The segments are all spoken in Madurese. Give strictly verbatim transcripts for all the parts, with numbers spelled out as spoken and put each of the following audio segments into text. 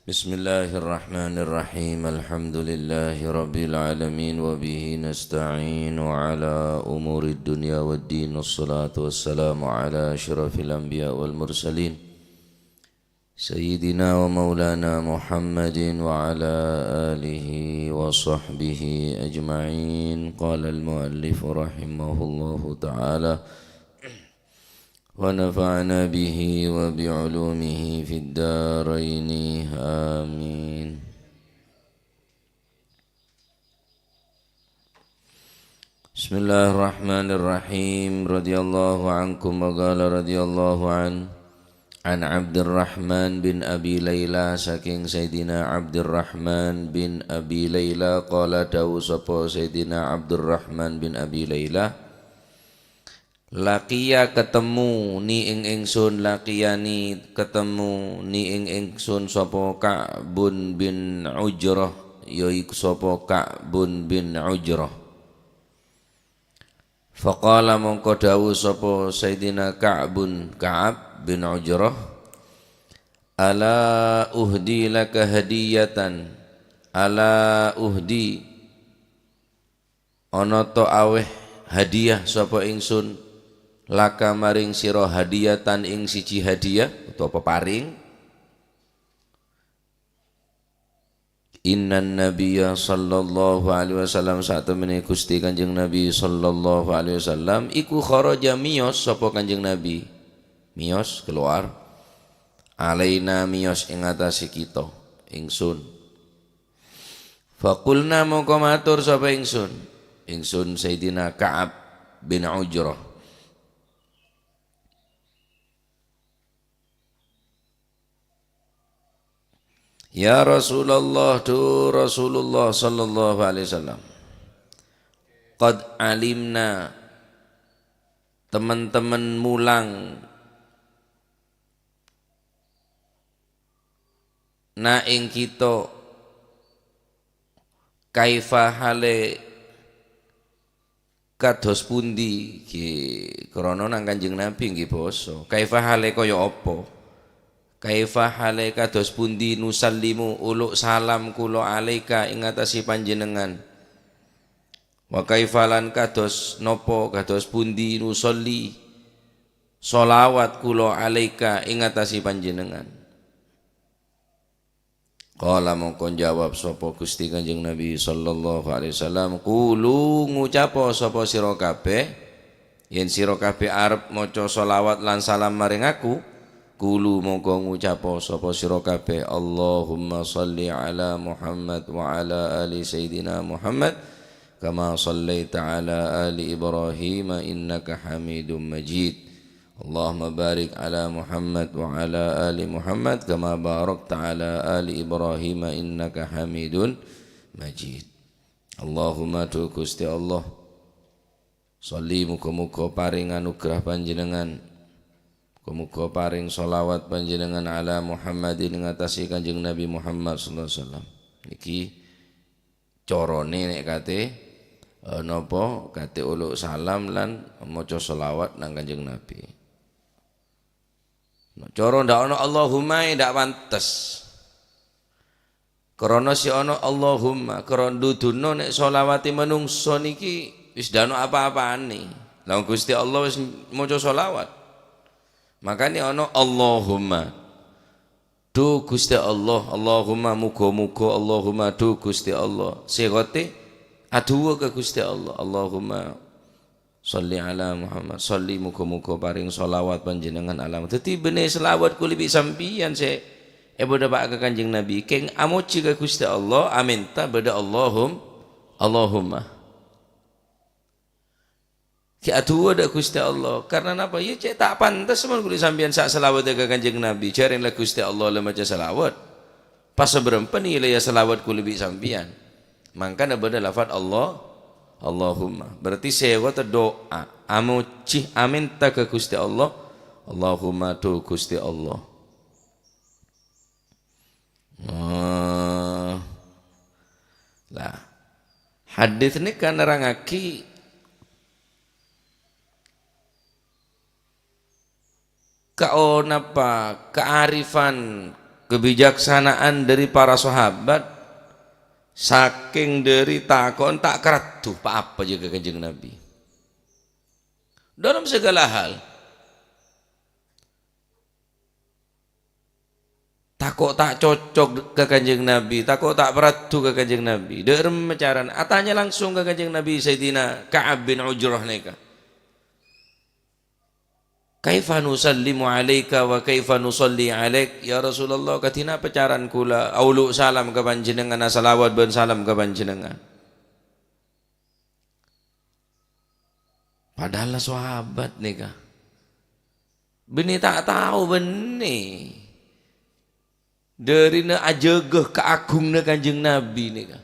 بسم الله الرحمن الرحيم. الحمد لله رب العالمين، وبه نستعين على أمور الدنيا والدين، والصلاة والسلام على أشرف الأنبياء والمرسلين، سيدنا ومولانا محمد وعلى آله وصحبه أجمعين. قال المؤلف رحمه الله تعالى، ونفعنا به وبعلومه في الدارين، آمين. بسم الله الرحمن الرحيم. رضي الله عنكم، وقال رضي الله عنه، عن عبد الرحمن بن أبي ليلى, saking Sayyidina Abdurrahman bin Abi Laila, qala, dawuh sapa Sayyidina Abdurrahman bin Abi Laila, laqiya ketemu ni ing ingsun, laqiyani ketemu ni ing ingsun sapa Ka'bun bin Ujrah, yaiku sapa Ka'bun bin Ujrah. Faqala, mongko dawuh sapa Sayyidina Ka'bun, Ka'ab bin Ujrah, "Ala uhdi laka hadiyatan, ala uhdi, ana ta' aweh hadiah sapa ingsun, laka maring sira hadiyatan ing siji hadiah," utawa peparing. Innan Nabiyya sallallahu alaihi wasallam, satemene Gusti Kanjeng Nabi sallallahu alaihi wasallam, iku kharaja miyos sapa Kanjeng Nabi. Miyos, keluar. Alaina, miyos ing atase kita, ingsun. Faqulna, mongko matur sapa ingsun. Ingsun Sayyidina Ka'ab bin Ujrah. Ya Rasulullah, dhu Rasulullah sallallahu alaihi wasallam. Qad alimna, teman-teman mulang na ing kita, kaifa hale kados pundi, nggih, krana nang Kanjeng Nabi nggih basa. Kaifa hale kaya apa? Kaifa hale kados pundi nusallimu uluk salam kula alaika ing atase panjenengan? Wa kaifa lan kados napa, kados pundi nusalli sholawat kula alaika ing atase panjenengan? Qala, mongko njawab sapa Gusti Kanjeng Nabi sallallahu alaihi wasallam, "Qulu, ngucapa sapa sira kabeh, yen sira kabeh arep maca sholawat lan salam maring aku, qulu, mongko ngucapa sapa sira kabeh, Allahumma shalli ala Muhammad wa ala ali Sayyidina Muhammad, kama shallaita ala ali Ibrahim innaka Hamidum Majid." Allahumma barik ala Muhammad wa ala ali Muhammad kama barakta ala ali Ibrahim innaka Hamidun Majid. Allahumma, dhu Gusti Allah, sholli, muga-muga paring anugerah Panjenengan, muga-muga paring sholawat Panjenengan ala Muhammadin, ing atase Kanjeng Nabi Muhammad sallallahu alaihi wasallam. Niki carane nek kate, eh, napa, kate uluk salam lan maca sholawat nang Kanjeng Nabi. Nek cara ndak ana Allahumma, ndak pantes. Krana se ana Allahumma, krana duduna nek sholawate manungsa niki wis ndak ana apa-apane. Lah Gusti Allah wis maca sholawat. Makane ana Allahumma. Dhu Gusti Allah, Allahumma, muga-muga, Allahumma, dhu Gusti Allah. Sekote adu'a ka Gusti Allah. Allahumma sholli ala Muhammad. Sholli, muga-muga paring sholawat Panjenengan ala. Dadi benne sholawat kuli bi' sampeyan se epadhapa'aka Kanjeng Nabi. Keng amoji ka Gusti Allah, amenta badha Allahum-, Allahumma. Gi' adu'a dha' Gusti Allah. Karna napa? Ya, cè' ta' pantes mon kulâ sampèyan sa' salawat ka Kanjeng Nabi. Jhârèng la Gusti Allah la maca salawat. Pas sabârâmpa nilaiya salawat kulâ bi' sampèyan. Mangkana bâdâ lafat Allah, Allahumma. Berarti sèwata du'a, amojhi, amènta ka Gusti Allah. Allahumma, dhu Gusti Allah. Oh. Lah, hadis nèka nerrangngaghi kaonapa kaarifan Kebijaksanaan dari para sahabat, saking dari tako'en ta' karaddhu pa-apa jâgâ Kanjeng Nabi. Dalam segala hal. Tako' ta' cocok ka Kanjeng Nabi, tako' ta' paraddhu ka Kanjeng Nabi. Dâ' remma carana? Atanya langsung ka Kanjeng Nabi Sayyidina Ka'ab bin Ujrah nèka. "Kaifa nusallimu alaika wa kaifa nusalli alaik?" "Ya Rasulullah, kadhi napa carana kaulâ aolo' salam ka panjhennengngan, asalawat bân salam ka panjhennengngan?" Padahal sahabat nèka. Bânnè ta' tao bânnè. Dârina ajâgâ kaagunganna Kanjeng Nabi nèka.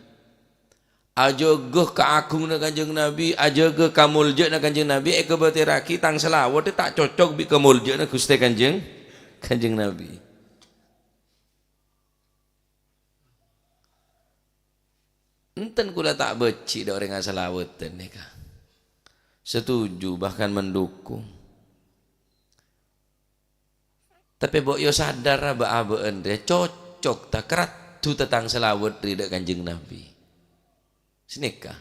Ajâgâ kaagunganna Kanjeng Nabi, ajâgâ kamoljâ'ânna Kanjeng Nabi, èkabâtèrraghi tang salawat ta' cocok bi' kamoljâ'ânna Ghustè Kanjeng, Kanjeng Nabi. Enten kaulâ ta' bâji' dâ' orèng asalawat nèka. Setuju, bahkan mendukung. Tapè bo' yo sadar, bâ'-abâ'ân rèya cocok ta' karaddhu tang salawat rèya dâ' Kanjeng Nabi. Sanèka.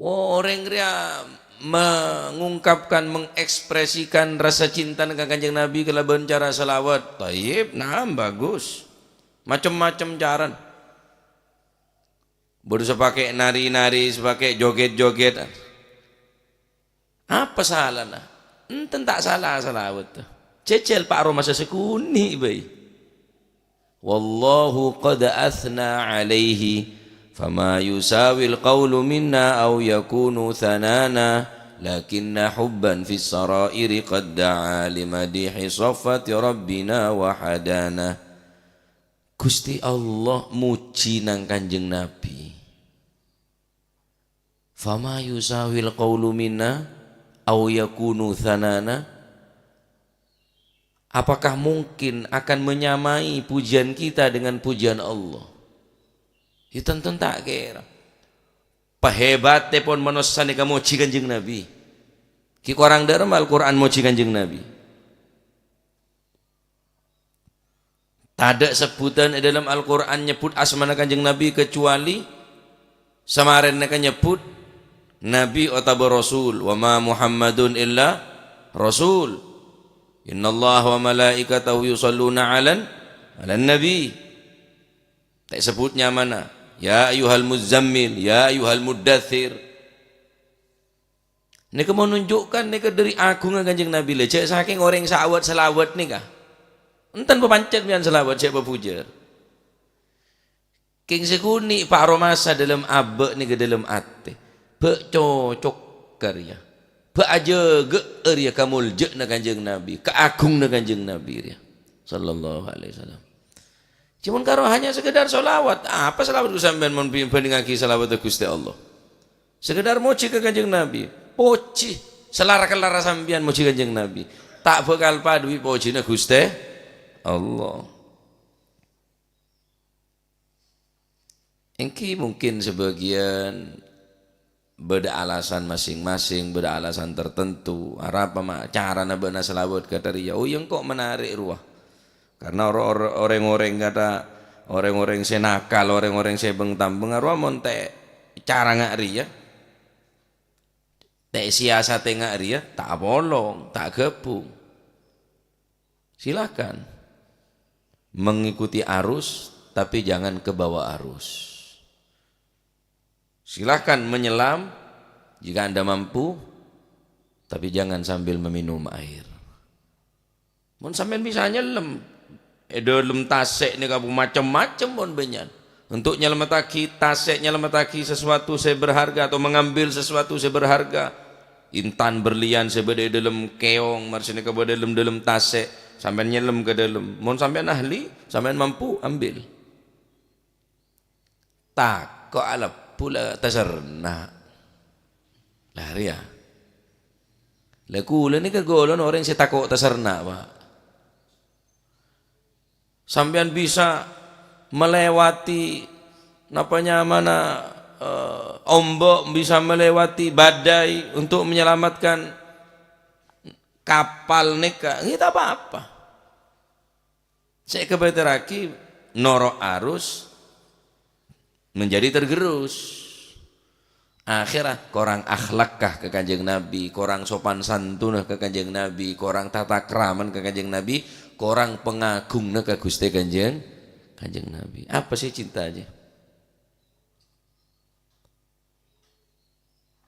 Orèng rèya mengungkapkan, mengekspresikan rasa cintana ka Kanjeng Nabi kalabân cara salawat. Thayyib, naam, bagus. Macem-macem carana. Bâdâ sè pakè nari-nari, sè pakè jogèt-jogèt. Apa salana? Enten ta' sala salawat. Jhâjhâl pa' aromasa sè kunè' bhâi. "Wallahu qad athna alaihi, fama yusawil qawlu minna aw yakunu thanana, lakinna hubban fis sarairi qad da'a li madihi saffati rabbina wa hadana." Ghustè Allah mojhi nang Kanjeng Nabi. "Fama yusawil qawlu minna aw yakunu thanana?" Apakah mungkin akan menyamai pujian kita dengan pujian Allah? Ya, tentu ta' kèra. Pahebatèpon manossa nèka mojhi Kanjeng Nabi. Ghi' korang dâ' remma Al-Qur'an mojhi Kanjeng Nabi. Tadâ' sebbhudhân è dâlem Al-Qur'an nyebbhut asmana Kanjeng Nabi, kecuali samarèn nèka nyebbhut Nabi otabâ Rasul. "Wa ma Muhammadun illa Rasul. Innallaha wa malaikatahu yusalluna 'alan, 'alan nabi." Ta' èsebbhut nyamana. "Ya ayyuhal muzzammil, ya ayyuhal muddatsir." Nèka menunjukkan nèka dâri agungnga Kanjeng Nabi, la jhâ' sakèng orèng sè awat salawat nèka. Enten papancet mèyan salawat jhâ' pabhujâr. Kèng sè kunè' pa' aromasa dâlem abâ' nèka dâlem atè. Bâ' cocok ka rèya. Bâ' ajâgâ rèya kamoljâ'ânna Kanjeng Nabi, kaagungnga Kanjeng Nabi rèya. Sallallahu alaihi wasallam. Cuman karo hanya sekedar sholawat. Apa salawat ku sampèyan mon bi-, bandingngaghi salawat Ghustè Allah? Sekedar mojhi ka Kanjeng Nabi. Pojhi. Salara-kalara sampèyan mojhi Kanjeng Nabi. Ta' bhâkal padâ bi' pojhina Ghustè Allah. Èngghi mungkin sabâgiyân bâdâ alasan masing-masing, bâdâ alasan tertentu. Arapa ma' carana bâ'na salawat ka dhâriyâ? Oh, iyâ engko' menarik rowa. Karena or-, or-, orèng-orèng kata, orèng-orèng sè nakal, orèng-orèng sè beng-tambeng, arowa mon ta' cara nga' rèya, ta' siasatè nga' rèya, ta' apolong, ta' gabung. Silakan mengikuti arus, tapi jangan ke bawah arus. Silahkan menyelam jika Anda mampu, tapi jangan sambil meminum air. Mon sampèyan bisa nyellem, è dâlem tasè' nèka macem-macem mon bânnya'an. Untuk nyelametaghi tasè', nyelametaghi sesuatu sè berharga atau mengambil sesuatu sè berharga, intan berlian sè bâdâ è dâlem keong, mara sanèka bâdâ è dâlem, dâlem tasè', sampèyan nyellem ka dâlem. Mon sampèyan ahli, sampèyan mampu, ambil. Tako' alebbhu la taserna'. Lah, rèya. Lah, kaulâ nèka golon orèng sè tako' taserna', Pak. Sampèyan bisa melewati, napa nyamana, eh, ombak, bisa melewati badai untuk menyelamatkan kapal nèka, ngghi ta' pa-apa. Cè' èkabâtèrraghi noro' arus menjadi tergerus. Akhèrra korang akhlakka ka Kanjeng Nabi, korang sopan santunna ka Kanjeng Nabi, korang tatakraman ka Kanjeng Nabi, korang pangagungna ka Ghustè Kanjeng, Kanjeng Nabi. Apa sè ècinta jâ?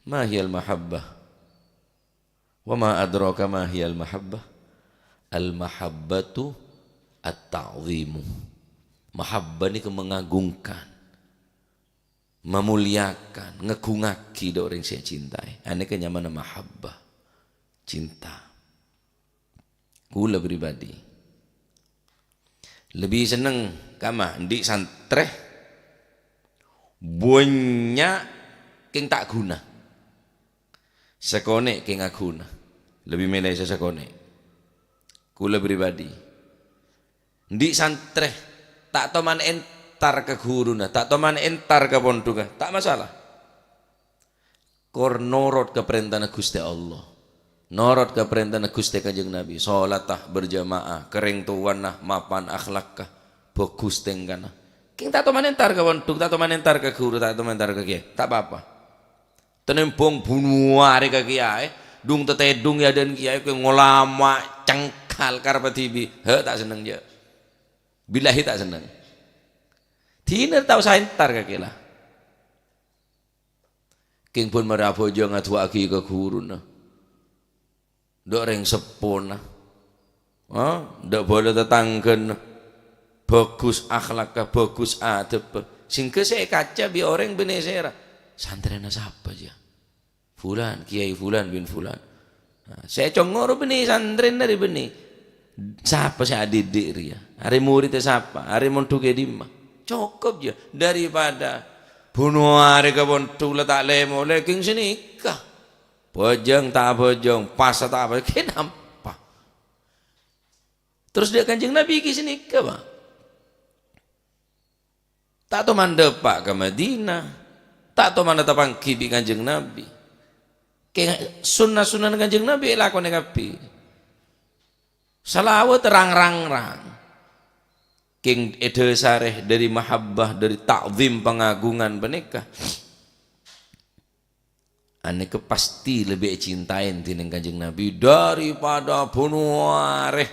Ma hiyal mahabbah? Wa ma adraka ma hiyal mahabbah? Al mahabbatu at-ta'zimu. Mahabbah nèka mengagungkan, memuliakan, ngagungaghi dâ' orèng sè ècintaè. Anèka nyamana mahabbah, cinta. Kaulâ pribadi lebbi senneng ka'emma andi' santrè bânnya' kèng ta' ghuna. Sakonè' kèng aghuna. Lebbi mèlè sè sakonè'. Kaulâ pribadi. Andi' santrè ta' toman entar ka ghuruna, ta' toman entar ka pondhughâ, ta' masalah. Kor norot ka parèntana Ghustè Allah. Norot ka parèntana Ghustè Kanjeng Nabi. Solatta berjamaah, ka rèng towana mapan akhlakka, bhâghus tèngkana. Kèng ta' toman entar ka pondhuk, ta' toman entar ka ghuru, ta' toman entar ka kèyaè. Ta' pa-apa. Tenembhâng bhuno arè ka kèyaè, dung-tatèdung è adâ'na kèyaè, kèng ngolama cengkal karep dhibi'. He, ta' senneng, jâ. Billahi ta' senneng. Dinah ta' osa entar ka kèyaè la. Kèng bân marè abhâjâng adu'aaghi ka ghuruna. Dâ' rèng seppona. Ha? Dâ' bhâlâ tatangghâna. Bhâghus akhlakka, bhâghus adhâbbhâ. Sèngghâ sè èkaca bi' orèng bânnè sèra. Santrèna sapa, jâ? Fulan, Kiai Fulan bin Fulan. Nah, sè ècongor bânnè santrèna rè bânnè. Sapa sè adhidhik rèya? Arè morèdda sapa? Arè mondhugghâ è dimma? Cokop, jâ. Daripada bhuno arè ka pondhuk la ta' lè-molè, kèng sanèka. Bhâjâng ta' bhâjâng, pasa ta' pasa, kèng napa? Terros dâ' Kanjeng Nabi ghi' sanèka, Pa'. Ta' toman dâpa' ka Madinah, ta' toman tapangghi bi' Kanjeng Nabi. Kèng sunna-sunnana Kanjeng Nabi èlakonè kabbhi. Salawat rang-rang-rang. Kèng èdhâsarè dâri mahabbah, dâri ta'zim, pangagungan panèka. Anèka pastè lebbi ècintaè dhinèng Kanjeng Nabi daripada bhuno arè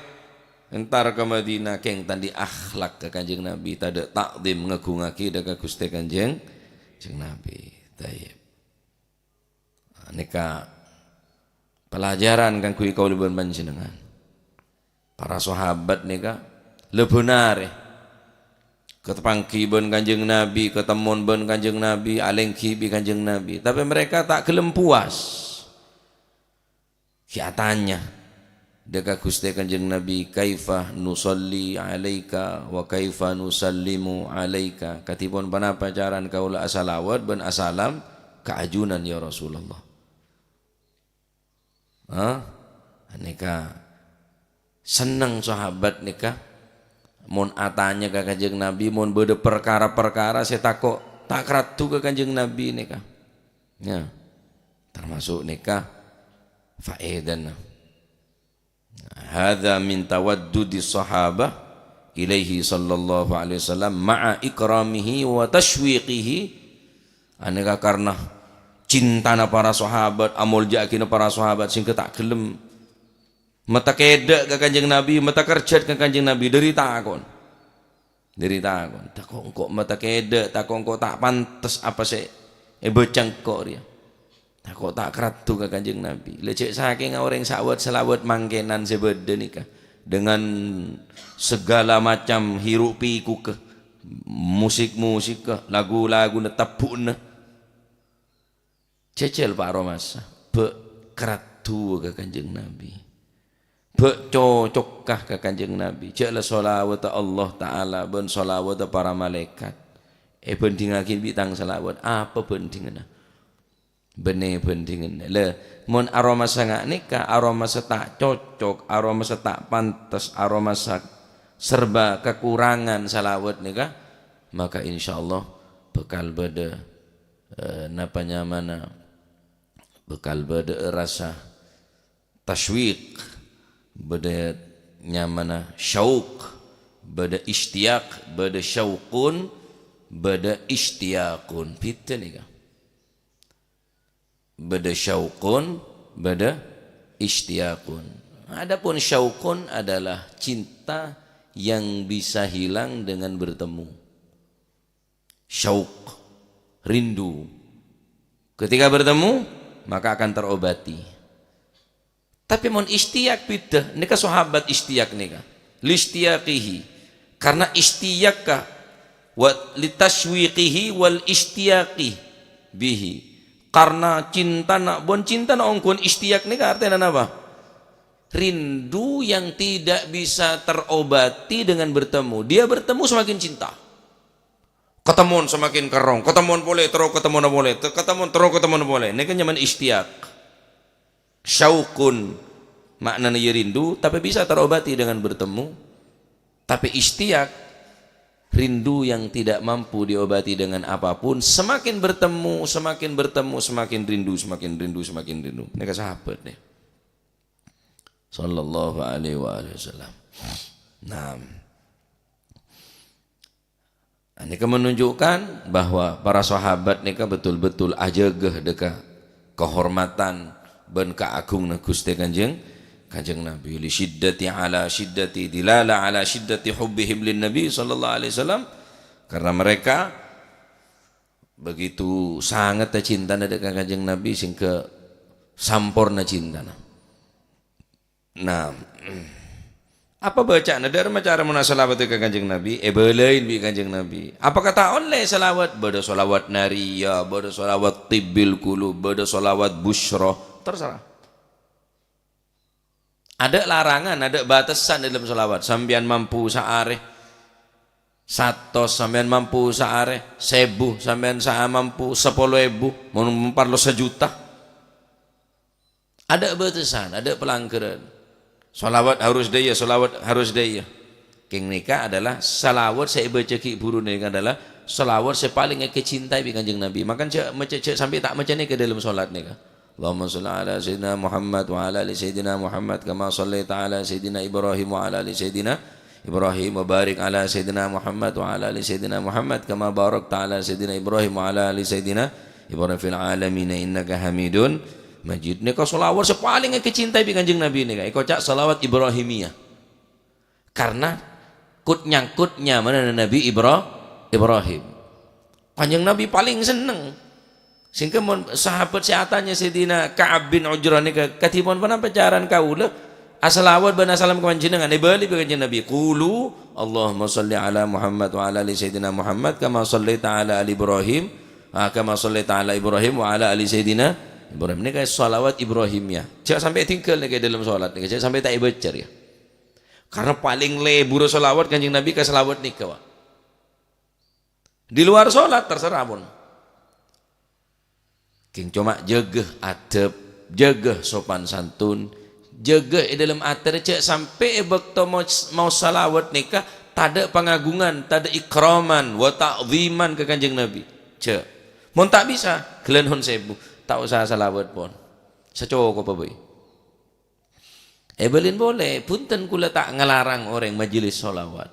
entar ka Madinah, kèng ta' andi' akhlak ka Kanjeng Nabi, tadâ' ta'zim, ngagungaghi dâ' ka Ghustè Kanjeng, Kanjeng Nabi. Tayyib. Anèka pelajaran kaangghuy kaulâ bân panjhennengngan. Para sahabat nèka lebbi narè. Katapangghi bân Kanjeng Nabi, katemmo bân Kanjeng Nabi, alèngghi bi' Kanjeng Nabi. Tapè mereka ta' ghellem puas. Ghi' atanya dâ' ka Ghustè Kanjeng Nabi, "Kaifa nusalli alaika wa kaifa nusallimu alaika?" Kadhipon ponapa carana kaulâ asalawat bân asalam ka ajunan, ya Rasulullah? Ha? Anèka senneng sahabat nèka mon atanya ka Kanjeng Nabi, mon bâdâ parkara-parkara sè tako' ta' karaddhu ka Kanjeng Nabi nèka. Ya. Termasuk nèka faèdana. Hadza min tawaddudi sahabah ilaihi sallallahu alaihi wasallam ma'a ikramihi wa tashwiqihi. Anèka karna cintana para sahabat, amolja'aghina para sahabat sehingga ta' ghellem mènta kèdâ' ka Kanjeng Nabi, mènta kerjhât ka Kanjeng Nabi dâri tako'na. Dâri tako'na. Tako' engko' mènta kèdâ', tako' engko' ta' pantes apa sè èbâca engko' rèya. Tako' ta' karaddhu ka Kanjeng Nabi. Lè jhâ' sakènga orèng sawat-salawat mangkènan sè bâdâ nèka, dengan segala macam hiruk-pikukka, musik-musikka, lagu-laguna, tebbhu'na. Jhâjhâl, Pa' Aromasa, bâ' karaddhuwâ ka Kanjeng Nabi. Bâ' cocokka ka Kanjeng Nabi. Jhâ' la shalawâtta Allah Ta'ala bân shalawâtta para malaèkat èbhândhingngaghi bi' tang shalawat. Apa bhândhinganna? Bânnè bhândhinganna. Lha, mon aromasa nga' nèka, aromasa ta' cocok, aromasa ta' pantes, aromasa serba kakurangan shalawat nèka, maka insyaallah bhâkal bâdâ, eh, napa nyamana, bhâkal bâdâ rasa tasywiq, bâdâ nyamana syauk, Bâdâ isytiyaq, bâdâ syauqun, bâdâ isytiyaqun. Bhidhâ nèka. Bâdâ syauqun, bâdâ isytiyaqun. Adapun syauqun adalah cinta yang bisa hilang dengan bertemu. Syauq, rindu. Ketika bertemu, maka akan terobati. Tapè mon isytiyaq bhidhâ, nèka sahabat isytiyaq nèka. Lisytiyaqihi. Karena isytiyaq ka, wa litasywiqihi wal isytiyaqi bihi. Karena cintana, bân cintana ongghuwân isytiyaq nèka artèna napa? Rindu yang tidak bisa terobati dengan bertemu. Dia bertemu semakin cinta. Katemmowan semakin kerrong, katemmowan polè, terro katemmowan polè, te-, katemmowan, terro katemmowan polè. Nèka nyamana isytiyaq. Syauqun, maknana ya rindu, tapi bisa terobati dengan bertemu. Tapi isytiyaq, rindu yang tidak mampu diobati dengan apapun, semakin bertemu, semakin bertemu, semakin rindu, semakin rindu, semakin rindu. Nèka sahabat nèka. Sallallahu alaihi wa alihi wasallam. Nah, nèka menunjukkan bahwa para sahabat nèka betul-betul ajâgâ dâ' ka kahormatan bân kaagunganna Ghustè Kanjeng, Kanjeng Nabi. Li syiddati ala syiddati dilala ala syiddati hubbihim lin Nabi sallallahu alaihi wasallam. Karena mereka begitu sanget cintana dâ' ka Kanjeng Nabi sehingga samporna cintana. Nah, apa bâca'na? Dâ' remma cara mon asalawatta ka Kanjeng Nabi, èbâlâi bi' Kanjeng Nabi. Apakah ta' ollè salawat? Bâdâ salawat nariyah, bâdâ salawat tibbil qulub, bâdâ salawat busyra. Terserah. Adâ' larangan, adâ' bâtesan è dâlem salawat. Sampèyan mampu saarè satos, sampèyan mampu saarè sèbu, sampèyan sa-, mampu sapolo èbu, mon parlo sajuta. Adâ' bâtesan, adâ' palangghârân. Shalawat harus dâ' iyâ, shalawat harus dâ' iyâ. Kèng nèka adalah shalawat sè èbâca ghi' bhuru nèka adalah shalawat sè palèng èkacintai bi' Kanjeng Nabi. Maka jhâ' maca, jhâ' sampè' ta' maca nèka dâlem shalat nèka. Allahumma shalli ala Sayyidina Muhammad wa ala ali Sayyidina Muhammad kama shallaita ala Sayyidina Ibrahim wa ala ali Sayyidina Ibrahim wa barik ala Sayyidina Muhammad wa ala ali Sayyidina Muhammad kama barakta ala Sayyidina Ibrahim wa ala ali Sayyidina Ibrahim fil alamin innaka Hamidun Majid. Nèka shalawat sè palèng èkacintai bi' Kanjeng Nabi nèka, èkoca' shalawat Ibrahimiyah. Karena kut-nyangkut nyamana Nabi Ibra-, Ibrahim. Kanjeng Nabi palèng senneng. Sehingga mon sahabat sè atanya Sayyidina Ka'ab bin Ujrah nèka, "Kadhi pon ponapa carana kaulâ asalawat bân asalam ka panjhennengngan?" Èbâli bi' Kanjeng Nabi, "Qulu Allahumma shalli ala Muhammad wa ala ali Sayyidina Muhammad kama shallaita ala ali Ibrahim, ah, kama shallaita ala Ibrahim wa ala ali Sayyidina Ibrahim." Nèka shalawat Ibrahimiyah. Jhâ' sampè' èdhinggâl nèka è dâlem shalat nèka, jhâ' sampè' ta' èbâca rèya. Karena palèng lebura shalawat Kanjeng Nabi ka shalawat nèka, Pak. Di luar shalat, terserah pon. Kèng coma jâgâ adab, jâgâ sopan santun, jâgâ è dâlem atè rè jhâ' sampè' è bâkto mau, mau shalawat nèka tadâ' pangagungan, tadâ' ikraman, wa ta'dhiman ka Kanjeng Nabi. Jhâ'. Mon ta' bisa, ghellâ' non sèbu, ta' osa shalawat pon. Sacokoppa bhâi. Èbâlin polè, bhunten kaulâ ta' ngalarang orèng majelis shalawat.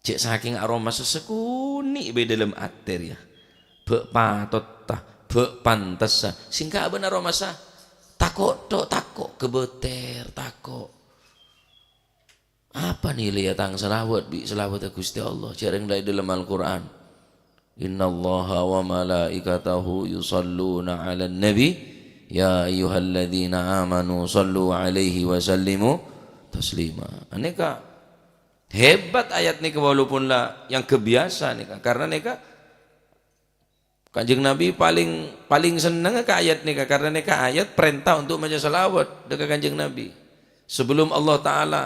Jhâ' sakèng aromasa sakonè' bhâi dâlem atè rèya. Bâ' patotta, bâ' pantessa. Sèngka' bân aromasa tako' tok, tako' ghâbâtèr, tako'. Apa nilaiya tang shalawat bi' shalawatta Ghustè Allah? Jhâ' rèng la è dâlem Al-Qur'an. "Innallaha wa malaikatahu yusalluna 'alan nabi, ya ayyuhalladzina amanu shallu 'alaihi wa sallimu taslima." Anèka hebat ayat nèka, walaupun la yang kebiasa nèka, karena nèka Kanjeng Nabi paling, paling senneng ka ayat nèka, karena nèka ayat perintah untuk maca shalawat dâ' ka Kanjeng Nabi. Sebelum Allah Ta'ala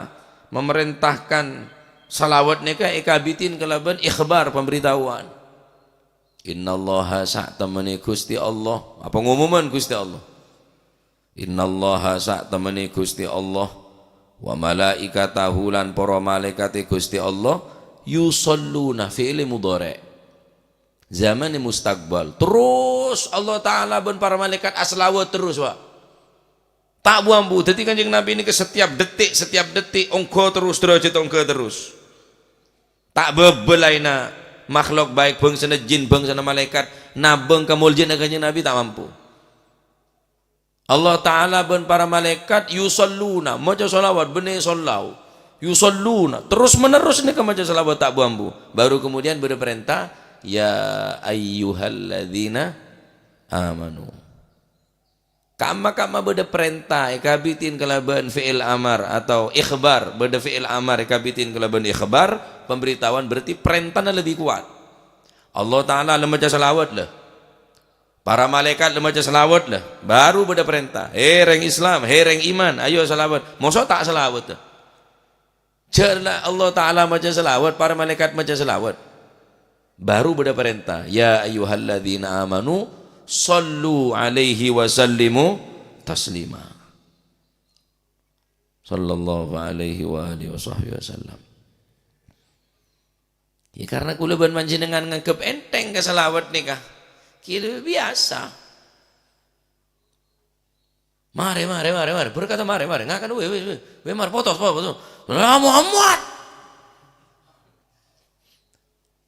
memerintahkan shalawat nèka èkabidhin kalabân ikhbar, pemberitahuan. "Innallaha sa'temene Gusti Allah." Apa ngomoman Gusti Allah? "Innallaha sa'temene Gusti Allah, wa malaikatahu lan para malaikate Gusti Allah, yusalluna," fi'il mudhari'. Zamane mustaqbal. Terus Allah Ta'ala bân para malaikat asalawat terus, Pak. Ta' bu-ambu. Dhâddhi Kanjeng Nabi nèka setiap detik, setiap detik ongghâ terros, derajat ongghâ terros. Ta' bâbâ laènna makhluk, baik bhângsana jin, bhângsana malaèkat, nabâng kamoljâ'ânna Kanjeng Nabi ta' mampu. Allah Ta'ala bân para malaèkat yusalluna, maca shalawat, bânnè shallau. Yusalluna, terros-menerros nèka maca shalawat ta' bu-ambu. Baru kemudian bâdâ parènta, "Ya ayyuhalladzina amanu." Kamma-kamma bâdâ parènta èkabidhi'in kalabân fi'il amar atau ikhbar, bâdâ fi'il amar èkabidhi'in kalabân ikhbar, pemberitahuan, berarti parèntana lebih kuat. Allah Ta'ala la maca shalawat, la. Para malaèkat la maca shalawat, la. Baru bâdâ parènta, "He rèng Islam, he rèng iman, ayo shalawat." Moso ta' shalawat, la. Jhâ' la Allah Ta'ala maca shalawat, para malaèkat maca shalawat. Baru bâdâ parènta, "Ya ayyuhalladzina amanu, shallu alaihi wa sallimu taslima." Sallallahu alaihi wa alihi wa sahbihi wasallam. Ya, karena kaulâ bân panjhennengan nganggep ènthèng ka shalawat nèka. Kira biasa. Marè, marè, marè, marè. Berkata, "Marè, marè. Ngakan, wè, wè, wè. Wè, marè, potos, potos, potos. La Muhammad."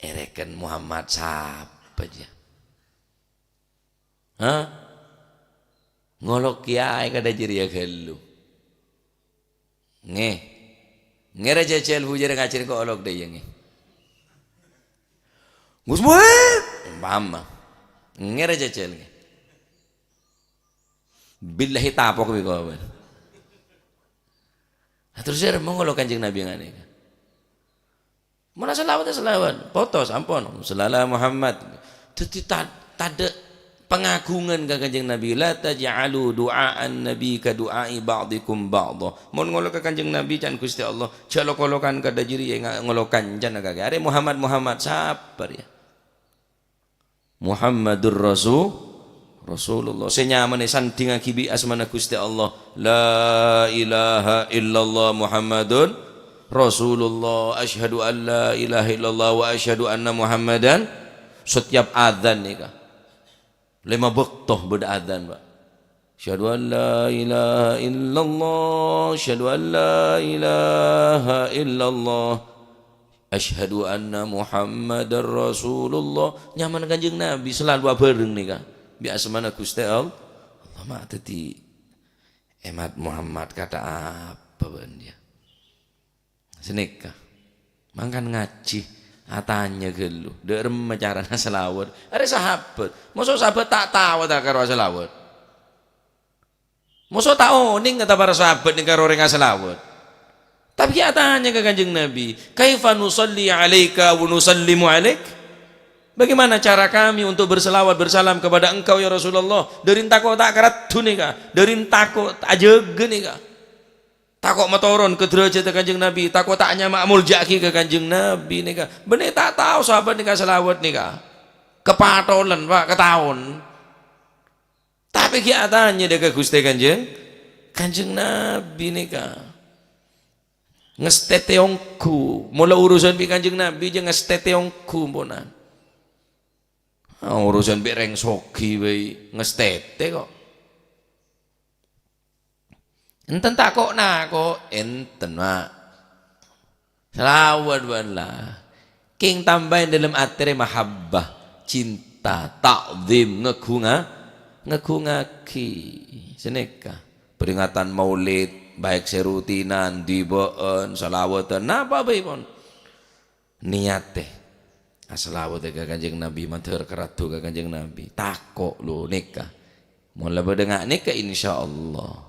Èrèken Muhammad sapa, jâ? Hah? Ngolok kèyaè kadhâ' jârèya ghâllu. Ngè. Ngèrè jhâjhâl bhujârâ ngajhâr engko' olok dâ' iyâ, ngè. Gus Muhib! Umpama. Ngèrè jhâjhâl, ngè. Billahi tapok bi' kowe. Terros jârèya mongolo Kanjeng Nabi nganèka. Mala shalawat, shalawat. Potos, ampon. Shalala Muhammad. Dhâddhi ta-, tadâ' pangagungan ka Kanjeng Nabi. "La taj'alu du'a'an Nabi ka du'a'i ba'dikum ba'dha." Mon ngolok ka Kanjeng Nabi, can Ghustè Allah, "Jhâ' lok-olokan kadhâ' jârèya nga-, ngolok kancana kakè. Arè Muhammad, Muhammad, sapa rèya?" Muhammadur Rasu-, Rasulullah. Sè nyamana èsandhingngaghi bi' asmana Ghustè Allah. La ilaha illallah Muhammadun Rasulullah. Asyhadu an la ilaha illallah wa asyhadu anna Muhammadan. Setiap adzan nèka. Lèma bâkto bâdâ adzan, Pak. Asyhadu an la ilaha illallah, asyhadu an la ilaha illallah. Asyhadu anna Muhammadar Rasulullah. Nyamana Kanjeng Nabi selalu abhâreng nèka. Bi' asmana Ghustè Allah. Allah ma' dhâddhi èmat Muhammad kata apa bân dia? Sanèka. Mangkana ngajhi, atanya ghâllu, dâ' remma carana salawat. Arè sahabat, moso sahabat ta' tao ta' karo salawat? Moso ta' onèng ta' para sahabat nèka karo orèng asalawat? Tapè ghi' atanya ka Kanjeng Nabi, "Kaifa nusalli 'alaika wa nusallimu 'alaik?" Bagaimana cara kami untuk berselawat, bersalam kepada engkau, ya Rasulullah? Dâri tako' ta' karaddhu nèka, dâri tako' ajâgâ nèka. Tako' matoron ka dârâjhâddhâ Kanjeng Nabi, tako' ta' nyama amolja'aghi ka Kanjeng Nabi nèka. Bânnè ta' tao sahabat nèka salawat nèka. Kapatolan, Pak, kataon. Tapè ghi' atanya dâ' ka Ghustè Kanjeng, Kanjeng Nabi nèka. Ngastètè ongghu. Mola urusan bi' Kanjeng Nabi jâ ngastètè ongghu, ponan. Ah, urusan bi' rèng soghi bhâi ngastètè kok. Enten tako'-nako', enten, Mak. Salawat bân la. Kèng tambâi dâlem atè rè mahabbah, cinta, ta'zim, ngagunga-, ngagungaghi. Sanèka. Peringatan Maulid, baik sè rutinan, dibâ'ân, salawatan, napa bhâi pon. Niyatè. Asalawat ka Kanjeng Nabi, mandhâr karaddhu ka Kanjeng Nabi. Tako' lo nèka. Mon la bâdâ nga' nèka, insyaallah.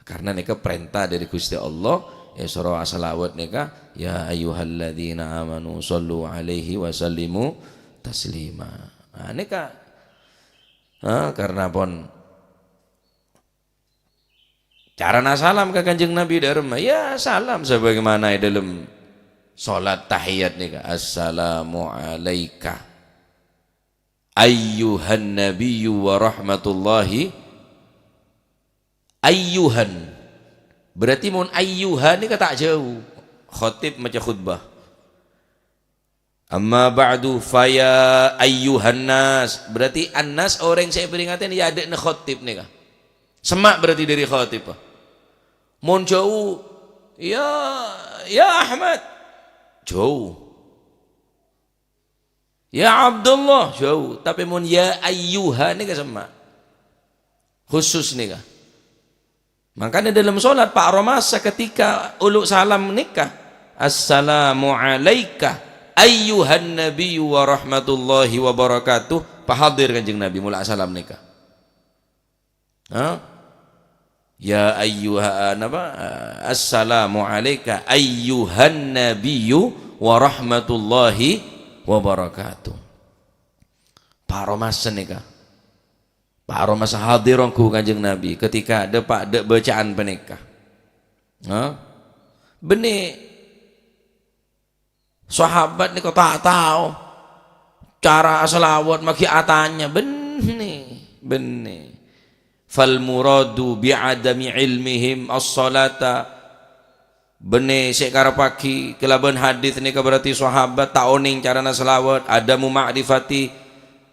Karna nèka parènta dâri Ghustè Allah, èsoro asalawat nèka, "Ya ayyuhalladzina amanu shallu alaihi wa sallimu taslima." Nah, nèka. Ah, karna pon carana salam ka Kanjeng Nabi dâ' remma, ya salam sebagaimana è dâlem salat tahiyat nèka, "Assalamu alaika ayyuhan nabiyyu wa rahmatullahi." Ayyuhan. Berarti mon ayyuhan nèka ta' jhâu. Khatib maca khutbah. "Amma ba'du, fa ya ayyuhan nas." Berarti an-nas orèng sè èpèringati, ya adâ'na khatib nèka. Semma' berarti dâri khatib. Mon jhâu, "Ya, ya Ahmad," jhâu. "Ya Abdullah," jhâu. Tapè mon "Ya ayyuha" nèka semma'. Khusus nèka. Mangkana dâlem sholat, pa' aromasa ketika olo' salam nèka, "Assalamu alaika ayyuhan nabiyyu wa rahmatullahi wa barakatuh." Pahadir Kanjeng Nabi mola'a salam nèka. Ha? "Ya ayyuha," napa? "Assalamu alaika ayyuhan nabiyyu wa rahmatullahi wa barakatuh." Pa' aromasa nèka. Pa' aromasa hadir ongghu Kanjeng Nabi ketika dâpa' dâ' bâcaan panèka. Ha? Bânnè sahabat nèka ta' tao cara asalawat, maghi atanya. Bânnè, bânnè. "Fal muradu bi adami ilmihim as-sholata." Bânnè sè èkarebbhâghi kalabân hadits nèka berarti sahabat ta' onèng carana salawat, adamu ma'rifati,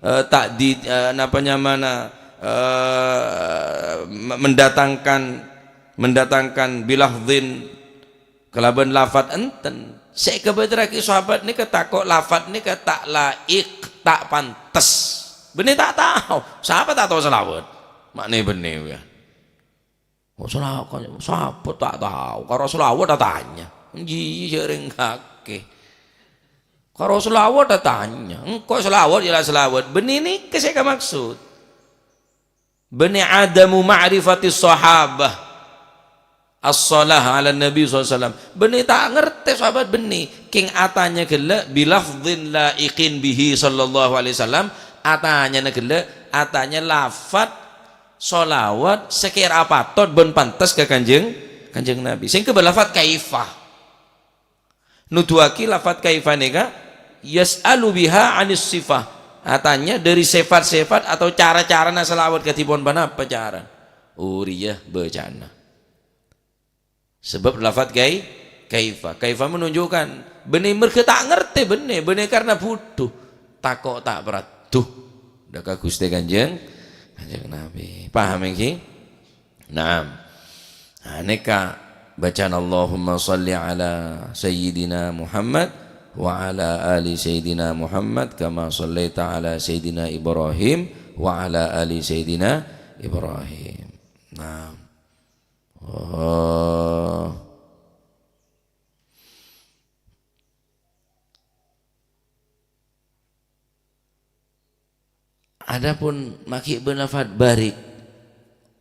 eh, ta'did, eh, napa nyamana, eh, me-, mendatangkan, mendatangkan bilafdhin kalabân lafat enten. Sè èkabâdârraghi sahabat nèka tako' lafat nèka ta' laik, ta' pantes. Bânnè ta' tao. Sapa ta' tao salawat? Ma'nè bânnè, ya. Oh, sala-, sapa ta' tao? Karo salawat atanya. Jiyâ, jhâreng kakè. Karo salawat atanya. Engko' salawat, ya la salawat. Bânnè nèka sè èkamaksud. Bânnè adamu ma'rifati sahabah as-shalah 'ala Nabi sallallahu alaihi wasallam. Bânnè ta' ngartè sahabat bânnè. Kèng atanya ghellâ' bilafdhin la'iqin bihi sallallahu alaihi wasallam. Atanyana ghellâ', atanya lafat shalawat sè kèra patot bân pantes ka Kanjeng, Kanjeng Nabi. Sèngghâ bâ lafat kaifa. Nuduwaghi lafat kaifa nèka, yas'alu biha 'anis sifah. Atanya dâri sèfat-sèfat atau cara-carana shalawat kadhipon ponapa cara. Orèya bâcana. Sabâb lafat kai-, kaifa. Kaifa menunjukkan bânnè marghâ ta' ngartè bânnè, bânnè karna budhu. Tako' ta' parlo. Dâ' ka Ghustè Kanjeng, Kanjeng Nabi. Paham ènggi? Naam. Nah, nèka bacaan Allahumma shalli ala Sayyidina Muhammad wa ala ali Sayyidina Muhammad kama shallaita ala Sayyidina Ibrahim wa ala ali Sayyidina Ibrahim. Naam. Oh. Adapun maghi bân lafat barik,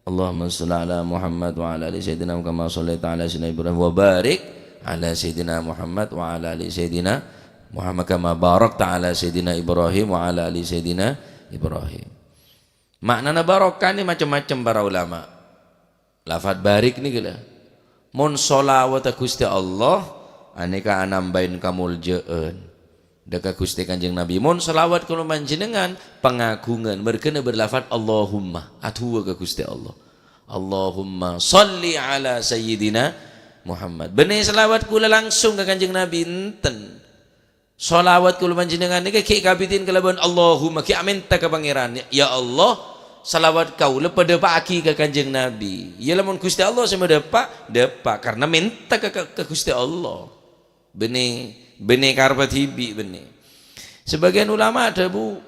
Allahumma shalli ala Muhammad wa ala ali Sayyidina Muhammad kama shallaita ala Sayyidina Ibrahim wa barik ala Sayyidina Muhammad wa ala ali Sayyidina Muhammad kama barakta ala Sayyidina Ibrahim wa ala ali Sayyidina Ibrahim. Ma'nana barokah ni macem-macem para ulama. Lafat barik nèka la. Mon shalawatta Ghustè Allah, anèka anambâi kamoljâ'ân dâ' ka Ghustè Kanjeng Nabi. Mon shalawat kaulâ panjhennengngan, pangagungan, marghâna berlafat Allahumma, adu'a ka Ghustè Allah. Allahumma shalli ala Sayyidina Muhammad. Bânnè shalawat kaulâ langsung ka Kanjeng Nabi, enten. Shalawat kaulâ panjhennengngan nèka ghi' kabidhi'ân kalabân Allahumma, ghi' amènta ka Pangèran. "Ya Allah, shalawat kaulâ padâpa'aghi ka Kanjeng Nabi." Ya, lamon Ghustè Allah sè madâpa', dâpa', karna mènta ka, ka, ka Ghustè Allah. Bânnè, bânnè karebbhâ dhibi', bânnè. Sabâgiyân ulama adhâbu,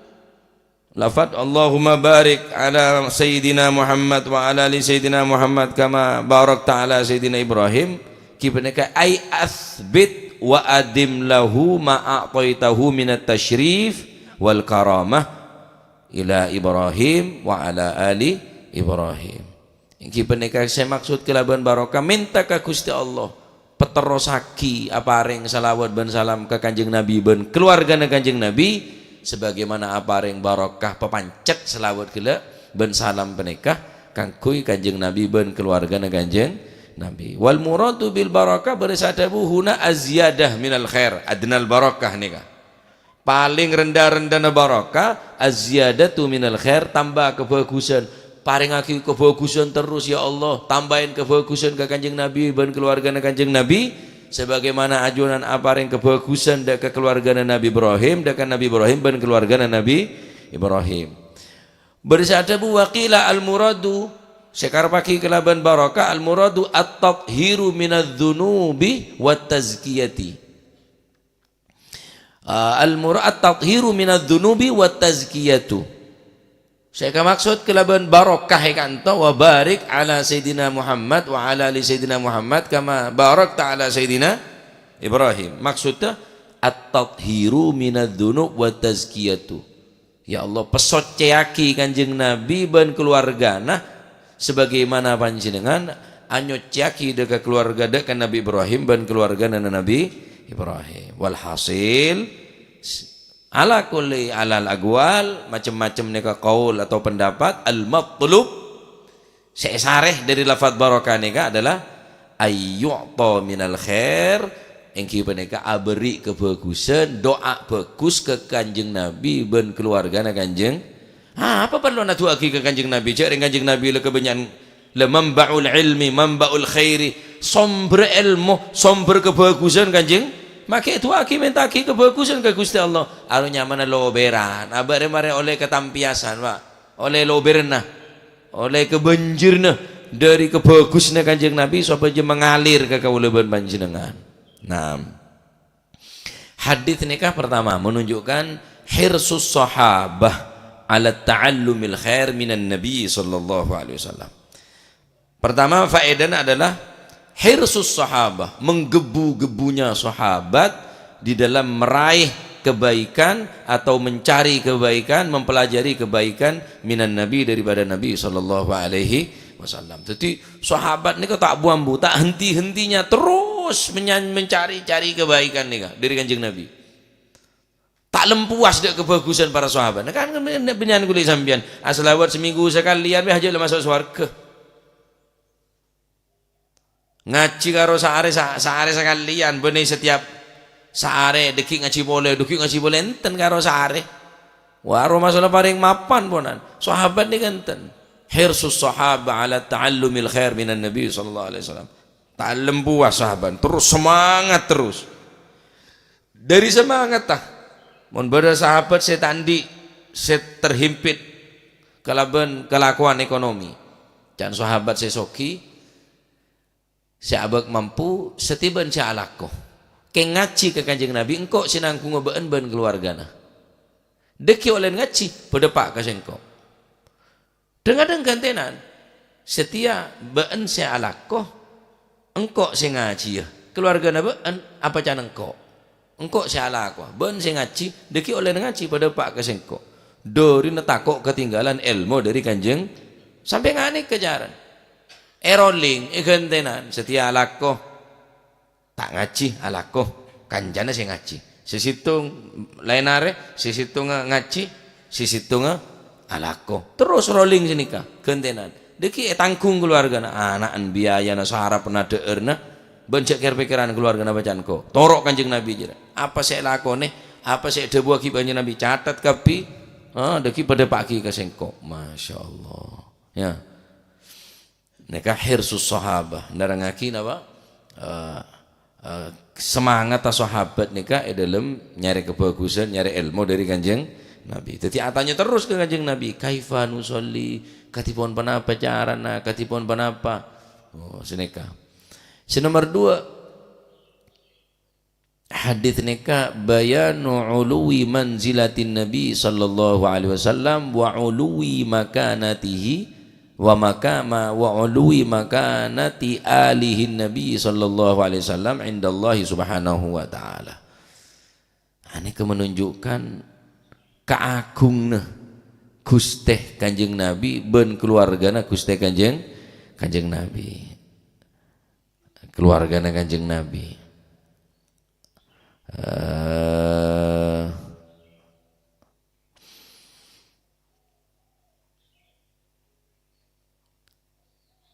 Lafat, "Allahumma barik ala Sayyidina Muhammad wa ala ali Sayyidina Muhammad kama barakta ala Sayyidina Ibrahim," ghi panèka, "Ai atsbit wa adim lahu ma a'taitahu minat tasyrif wal karamah ila Ibrahim wa ala ali Ibrahim." Ènggi panèka sè maksod kalabân barokah, mènta ka Ghustè Allah, paterrossaghi aparèng shalawat bân salam ka Kanjeng Nabi bân kaluwargana Kanjeng Nabi, sabâgiyâmana aparèng barokah papancet shalawat ghellâ' bân salam panèka kaangghuy Kanjeng Nabi bân kaluwargana Kanjeng Nabi. Wal muradu bil barakah, bârâs adhâbu huna aziyadah minal khair, adnal barakah nèka. Palèng rendha-rendhana barokah, az-ziyadatu minal khair, tamba kabhâghusân. Parèngaghi kabhâghusân terros, ya Allah. Tambâi kabhâghusân ka Kanjeng Nabi bân kaluwargana Kanjeng Nabi, sabâgiyâmana ajunan aparèng kabhâghusân dâ' ka kaluwargana Nabi Ibrahim, dâ' ka Nabi Ibrahim bân kaluwargana Nabi Ibrahim. Bârâs adhâbu, wa qila al-muradu Sè èkarebbhâghi kalabân barokah, al-muradu at-tathhiru minadz-dzunubi wat-tazkiyati. Ah, al-mura-, at-tathhiru minadz-dzunubi wat-tazkiyatu. Sè èkamaksud kalabân barokah è ka'anto, "Wa barik ala Sayyidina Muhammad wa ala ali Sayyidina Muhammad kama barakta ala Sayyidina Ibrahim." Maksudda, at-tathhiru minadz-dzunub wat-tazkiyatu. Ya Allah, pasoccèyaghi Kanjeng Nabi bân kaluwargana sabagaimana Panjhennengngan anyoccèyaghi dâ' ka kaluwarga, dâ' ka Nabi Ibrahim bân kaluwargana Nabi Ibrahim. Walhasil, s-, ala kulli, alal aqwal, macem-macem nèka qaul atau pendapat, al-matlub, sè èsarè dâri lafadz barokah nèka adalah ayyu'ta minal khair, èngghi panèka abherri' kabhâghusân, du'a bhâghus ka Kanjeng Nabi bân kaluwargana Kanjeng. Ah, apa parlona du'aaghi ka Kanjeng Nabi? Jhâ' rèng Kanjeng Nabi la kabânnya'an, la manba'ul ilmi, manba'ul khairi, sombher èlmo, sombher kabhâghusân Kanjeng. Makè du'aaghi, mènta'aghi kabhâghusân ka Ghustè Allah. Aro nyamana lobèran, abâ' rè marè ollè katampiyasan, Pak. Ollè lobèranna, ollè kabânjirna dâri kabhâghusânna Kanjeng Nabi sopajâ mangalir ka kaulâ bân panjhennengngan. Naam. Hadits nèka pertama menunjukkan hirsus sahabah ala ta'allumil khair minan Nabi sallallahu alaihi wasallam. Pertama, faedahnya adalah hirsus sahabah, menggebu-gebunya sahabat di dalam meraih kebaikan atau mencari kebaikan, mempelajari kebaikan minan Nabi, daripada Nabi sallallahu alaihi wasallam. Jadi, sahabat nèko ta' bu-ambu, ta' henti-hentinya terus menya-, mencari-cari kebaikan nèka dâri Kanjeng Nabi. Ta' lempuwas dâ' kabhâghusân para sahabat. Nah, kan, kan bânnya'an kulâ sampèyan, asalawat seminggu sakalèyan bhâi ajâ' la maso' sowarghâ. Ngajhi karo saarè, sa-, saarè sakalèyan, bânnè setiap saarè, dâgghi' ngajhi polè, dâgghi' ngajhi polè, enten karo saarè. Wa, ro masalah parèng mapan ponan. Sahabat nèka enten. Hirsus sahabah ala ta'allumil khair minan Nabi sallallahu alaihi wasallam. Ta' lempuwas sahabat, terus semangat terus. Dâri samangatta, mon bâdâ sahabat sè ta' andi', sè terhimpit kalabân kalakowan ekonomi. Can sahabat sè soghi, sè abâ' mampu, satèbâna sè alako. Kèng ngajhi ka Kanjeng Nabi, "Engko' sè nangghungnga bâ'ân bân kaluwargana. Dâgghi' ollè ngajhi, padâpa' ka sèngko'." Dhâng-kadhâng ghântènan. Satèya bâ'ân sè alako, engko' sè ngajhiyâ. Kaluwargana bâ'ân, apa can engko'? Engko' sè alako, bâ'ân sè ngajhi, dâgghi' ollèna ngajhi, padâpa' ka sèngko'. Dârina tako' katèngghâlân èlmo dâri Kanjeng, sampè' nganèka carana. Èroling, èghântènan, satèya alako. Ta' ngajhi, alako, kancana sè ngajhi. Sè sèttong laèn arè, sè sèttongnga ngajhi, sè sèttongnga alako. Terros roling sanèka, ghântènan. Dâgghi' ètangghung kaluwargana, ana'na, biayana, sarapanna, dhâ'ârna, bân jhâ' kèr-pèkkèran kaluwargana bâca'an ko. Toro' Kanjeng Nabi jârèya. Apa sè èlakonè, apa sè èdhâbuwâghi Kanjeng Nabi, catet kabbhi. Ah, dâgghi' padâpa'aghi ka sèngko'. Masya Allah. Ya. Nèka hirsus sahabah, nerrangngaghi napa? Eh, eh, semangatta sahabat nèka è dâlem nyarè kabhâghusân, nyarè èlmo dâri Kanjeng Nabi. Dâddhi atanya terros ka Kanjeng Nabi, "Kaifa nusolli? Kadhipon ponapa carana? Kadhipon ponapa?" Oh, sanèka. Sè nomer dua, hadits nèka bayanu uluwi manzilatin Nabi sallallahu alaihi wasallam wa uluwi makanatihi wa makama-, wa uluwi makanati alihin Nabi sallallahu alaihi wasallam indallahi subhanahu wa ta'ala. Anèka menunjukkan kaagunganna Ghustè Kanjeng Nabi bân kaluwargana Ghustè Kanjeng, Kanjeng Nabi. Kaluwargana Kanjeng Nabi. Eh,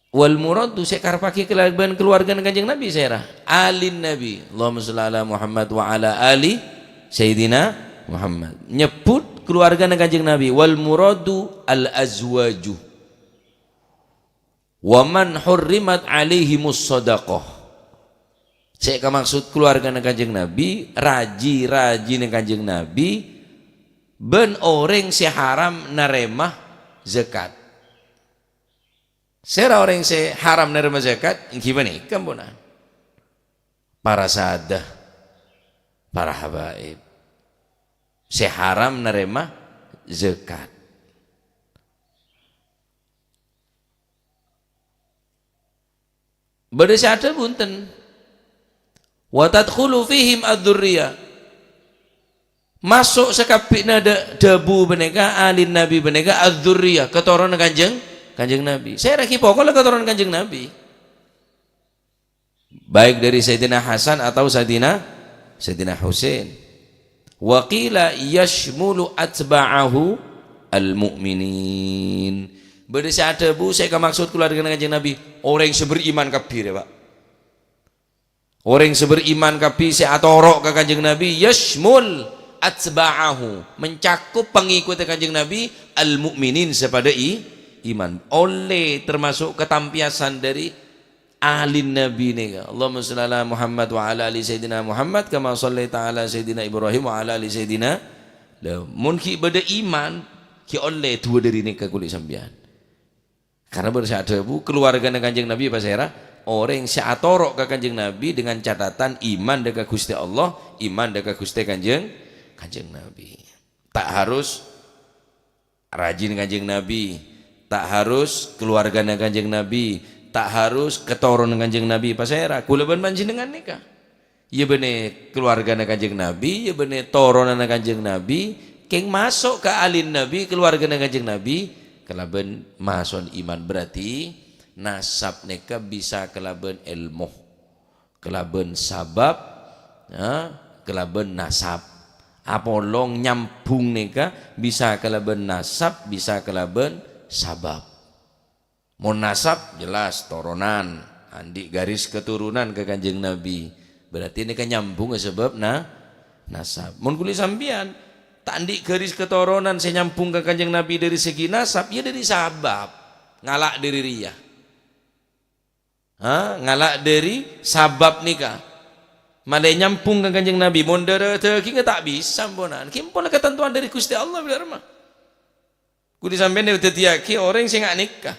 wal muradu sè èkarebbhâghi kalabân kaluwargana Kanjeng Nabi, sèra? Alin Nabi. Allahumma shalli ala Muhammad wa ala ali Sayyidina Muhammad. Nyebbhut kaluwargana Kanjeng Nabi. Wal muradu al azwaju. "Wa man hurrimat alaihimus shadaqah." Sè èkamaksud kaluwargana Kanjeng Nabi, raji-rajina Kanjeng Nabi, bân orèng sè haram narèma zakat. Sèra orèng sè haram narèma zakat, ènggi panèka, ampon. Para sadhâjâ, para habaib. Sè haram narèma zakat. Bâdâ sè adhâbu, bhunten. "Wa tadkhulu fihim adz-dzurriyyah." Maso' sakabbhiyânna dâ-, dhâbu panèka, alinna Nabi panèka, adz-dzurriyyah, katoronan Kanjeng, Kanjeng Nabi. Sèra ghi' pokola katoronan Kanjeng Nabi. Baik dari Sayyidina Hasan atau Sayyidina, Sayyidina Husain. "Wa qila yashmulu atba'ahu al-mu'minin." Bâdâ sè adhâbu, sè èkamaksod kaluwargana Kanjeng Nabi, orèng sè beriman kabbhi, rè, Pak. Orèng sè beriman kabbhi sè atoro' ka Kanjeng Nabi, yashmul atba'ahu, mencakup pengikutnya Kanjeng Nabi, al-mu'minin, sè padâ i-, iman. Ollè termasuk katampiyasan dâri alin Nabi nèka. Allahumma shalli ala Muhammad wa ala ali Sayyidina Muhammad kama shallaita ala Sayyidina Ibrahim wa ala ali Sayyidina. Lah, mon ghi' bâdâ iman, ghi' ollè duwâ dâri nèka kulâ sampèyan. Karena bâdâ sè adhâbu, kaluwargana Kanjeng Nabi pasèra? Orèng sè atoro' ka Kanjeng Nabi dengan catatan iman dâ' ka Ghustè Allah, iman dâ' ka Ghustè Kanjeng, Kanjeng Nabi. Ta' harus rajin Kanjeng Nabi, ta' harus kaluwargana Kanjeng Nabi, ta' harus katoronan Kanjeng Nabi. Pasèra? Kulâ bân panjhennengngan nèka. Iyâ bânnè kaluwargana Kanjeng Nabi, iyâ bânnè toronanna Kanjeng Nabi, kèng maso' ka alin Nabi, kaluwargana Kanjeng Nabi, kalabân maso'an iman. Berarti nasab nèka bisa kalabân èlmo, kalabân sabab, ya, kalabân nasab. Apolong nyambung nèka bisa kalabân nasab, bisa kalabân sabab. Mon nasab, jelas toronan, andi' garis keturunan ka Kanjeng Nabi. Berarti nèka nyambung ka sabab na-, nasab. Mon kulâ sampèyan, ta' andi' garis keturunan sè nyambung ka Kanjeng Nabi dâri segi nasab, ya dâri sabab. Ngala' dâri rèya. Ha? Ngala' dâri sabab nèka. Malè nyambung ka Kanjeng Nabi. Mon dârâ dâgingnga ta' bisa, amponan. Ghi' ampon katantowan dâri Ghustè Allah, bhender, ma. Kulâ sampèyan èdhâddhiyâghi orèng sè nga' nèka.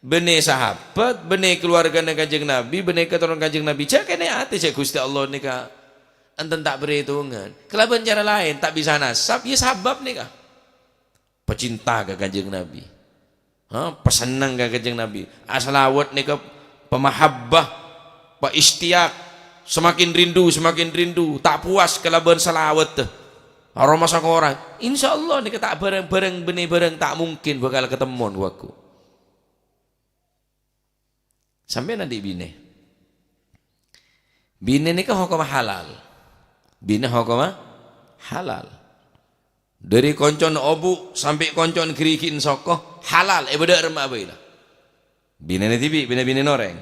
Bânnè sahabat, bânnè kaluwargana Kanjeng Nabi, bânnè katoronan Kanjeng Nabi. Jhâ' kènè' atè jhâ' Ghustè Allah nèka enten ta' parètongan. Kalabân cara laèn, ta' bisa nasab, ya sabab nèka. Pecinta ka Kanjeng Nabi. Ha? Pasenneng ka Kanjeng Nabi. Asalawat nèka pamahabbah, pa-, isytiyak, semakin rindu, semakin rindu, ta' puas kalabân salawat. Aroma sakorang. Insyaallah nèka ta' bhâreng-bhâreng, bânnè bhâreng ta' mungkin bhâkal katemmon, wâggu. Sampèyan andi' binè. Binè nèka hokomma halal. Binè hokomma halal. Dâri koncona obu' sampè' koncona ghârighina soko, halal, èbâdâ'â remma'a bhâi la. Binèna dhibi', binè-binèna orèng.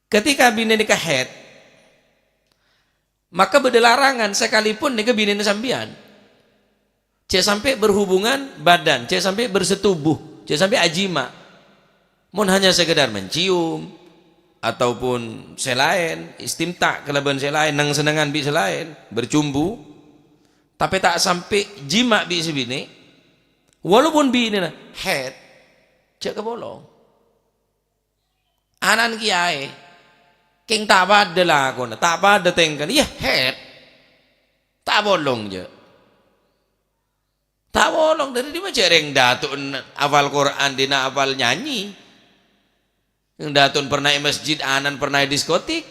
Ketika binè nèka haid, maka bâdâ larangan sakalipun nèka binèna sampèyan. Jhâ' sampè' berhubungan badan, jhâ' sampè' bersetubuh, jhâ' sampè' ajima'. Mon hanya sekedar mencium, ataupun sè laèn, istimta' kalabân sè laèn, neng-sennengngan bi' sè laèn, bercumbu, tapè ta' sampè' jima' bi' sè binè', walaupun binèna haid, jhâ' kapolong. Ana'na kèyaè, kèng ta' padâ lakona, ta' padâ tèngkana, iyâ haid. Ta' polong, jhâ'. Ta' polong, dâri dimma jhâ' rèng dâto' n-, apal Qur'an, dinna' apal nyanyi. Rèng dâto' pernah è masjid, ana'na pernah è diskotik.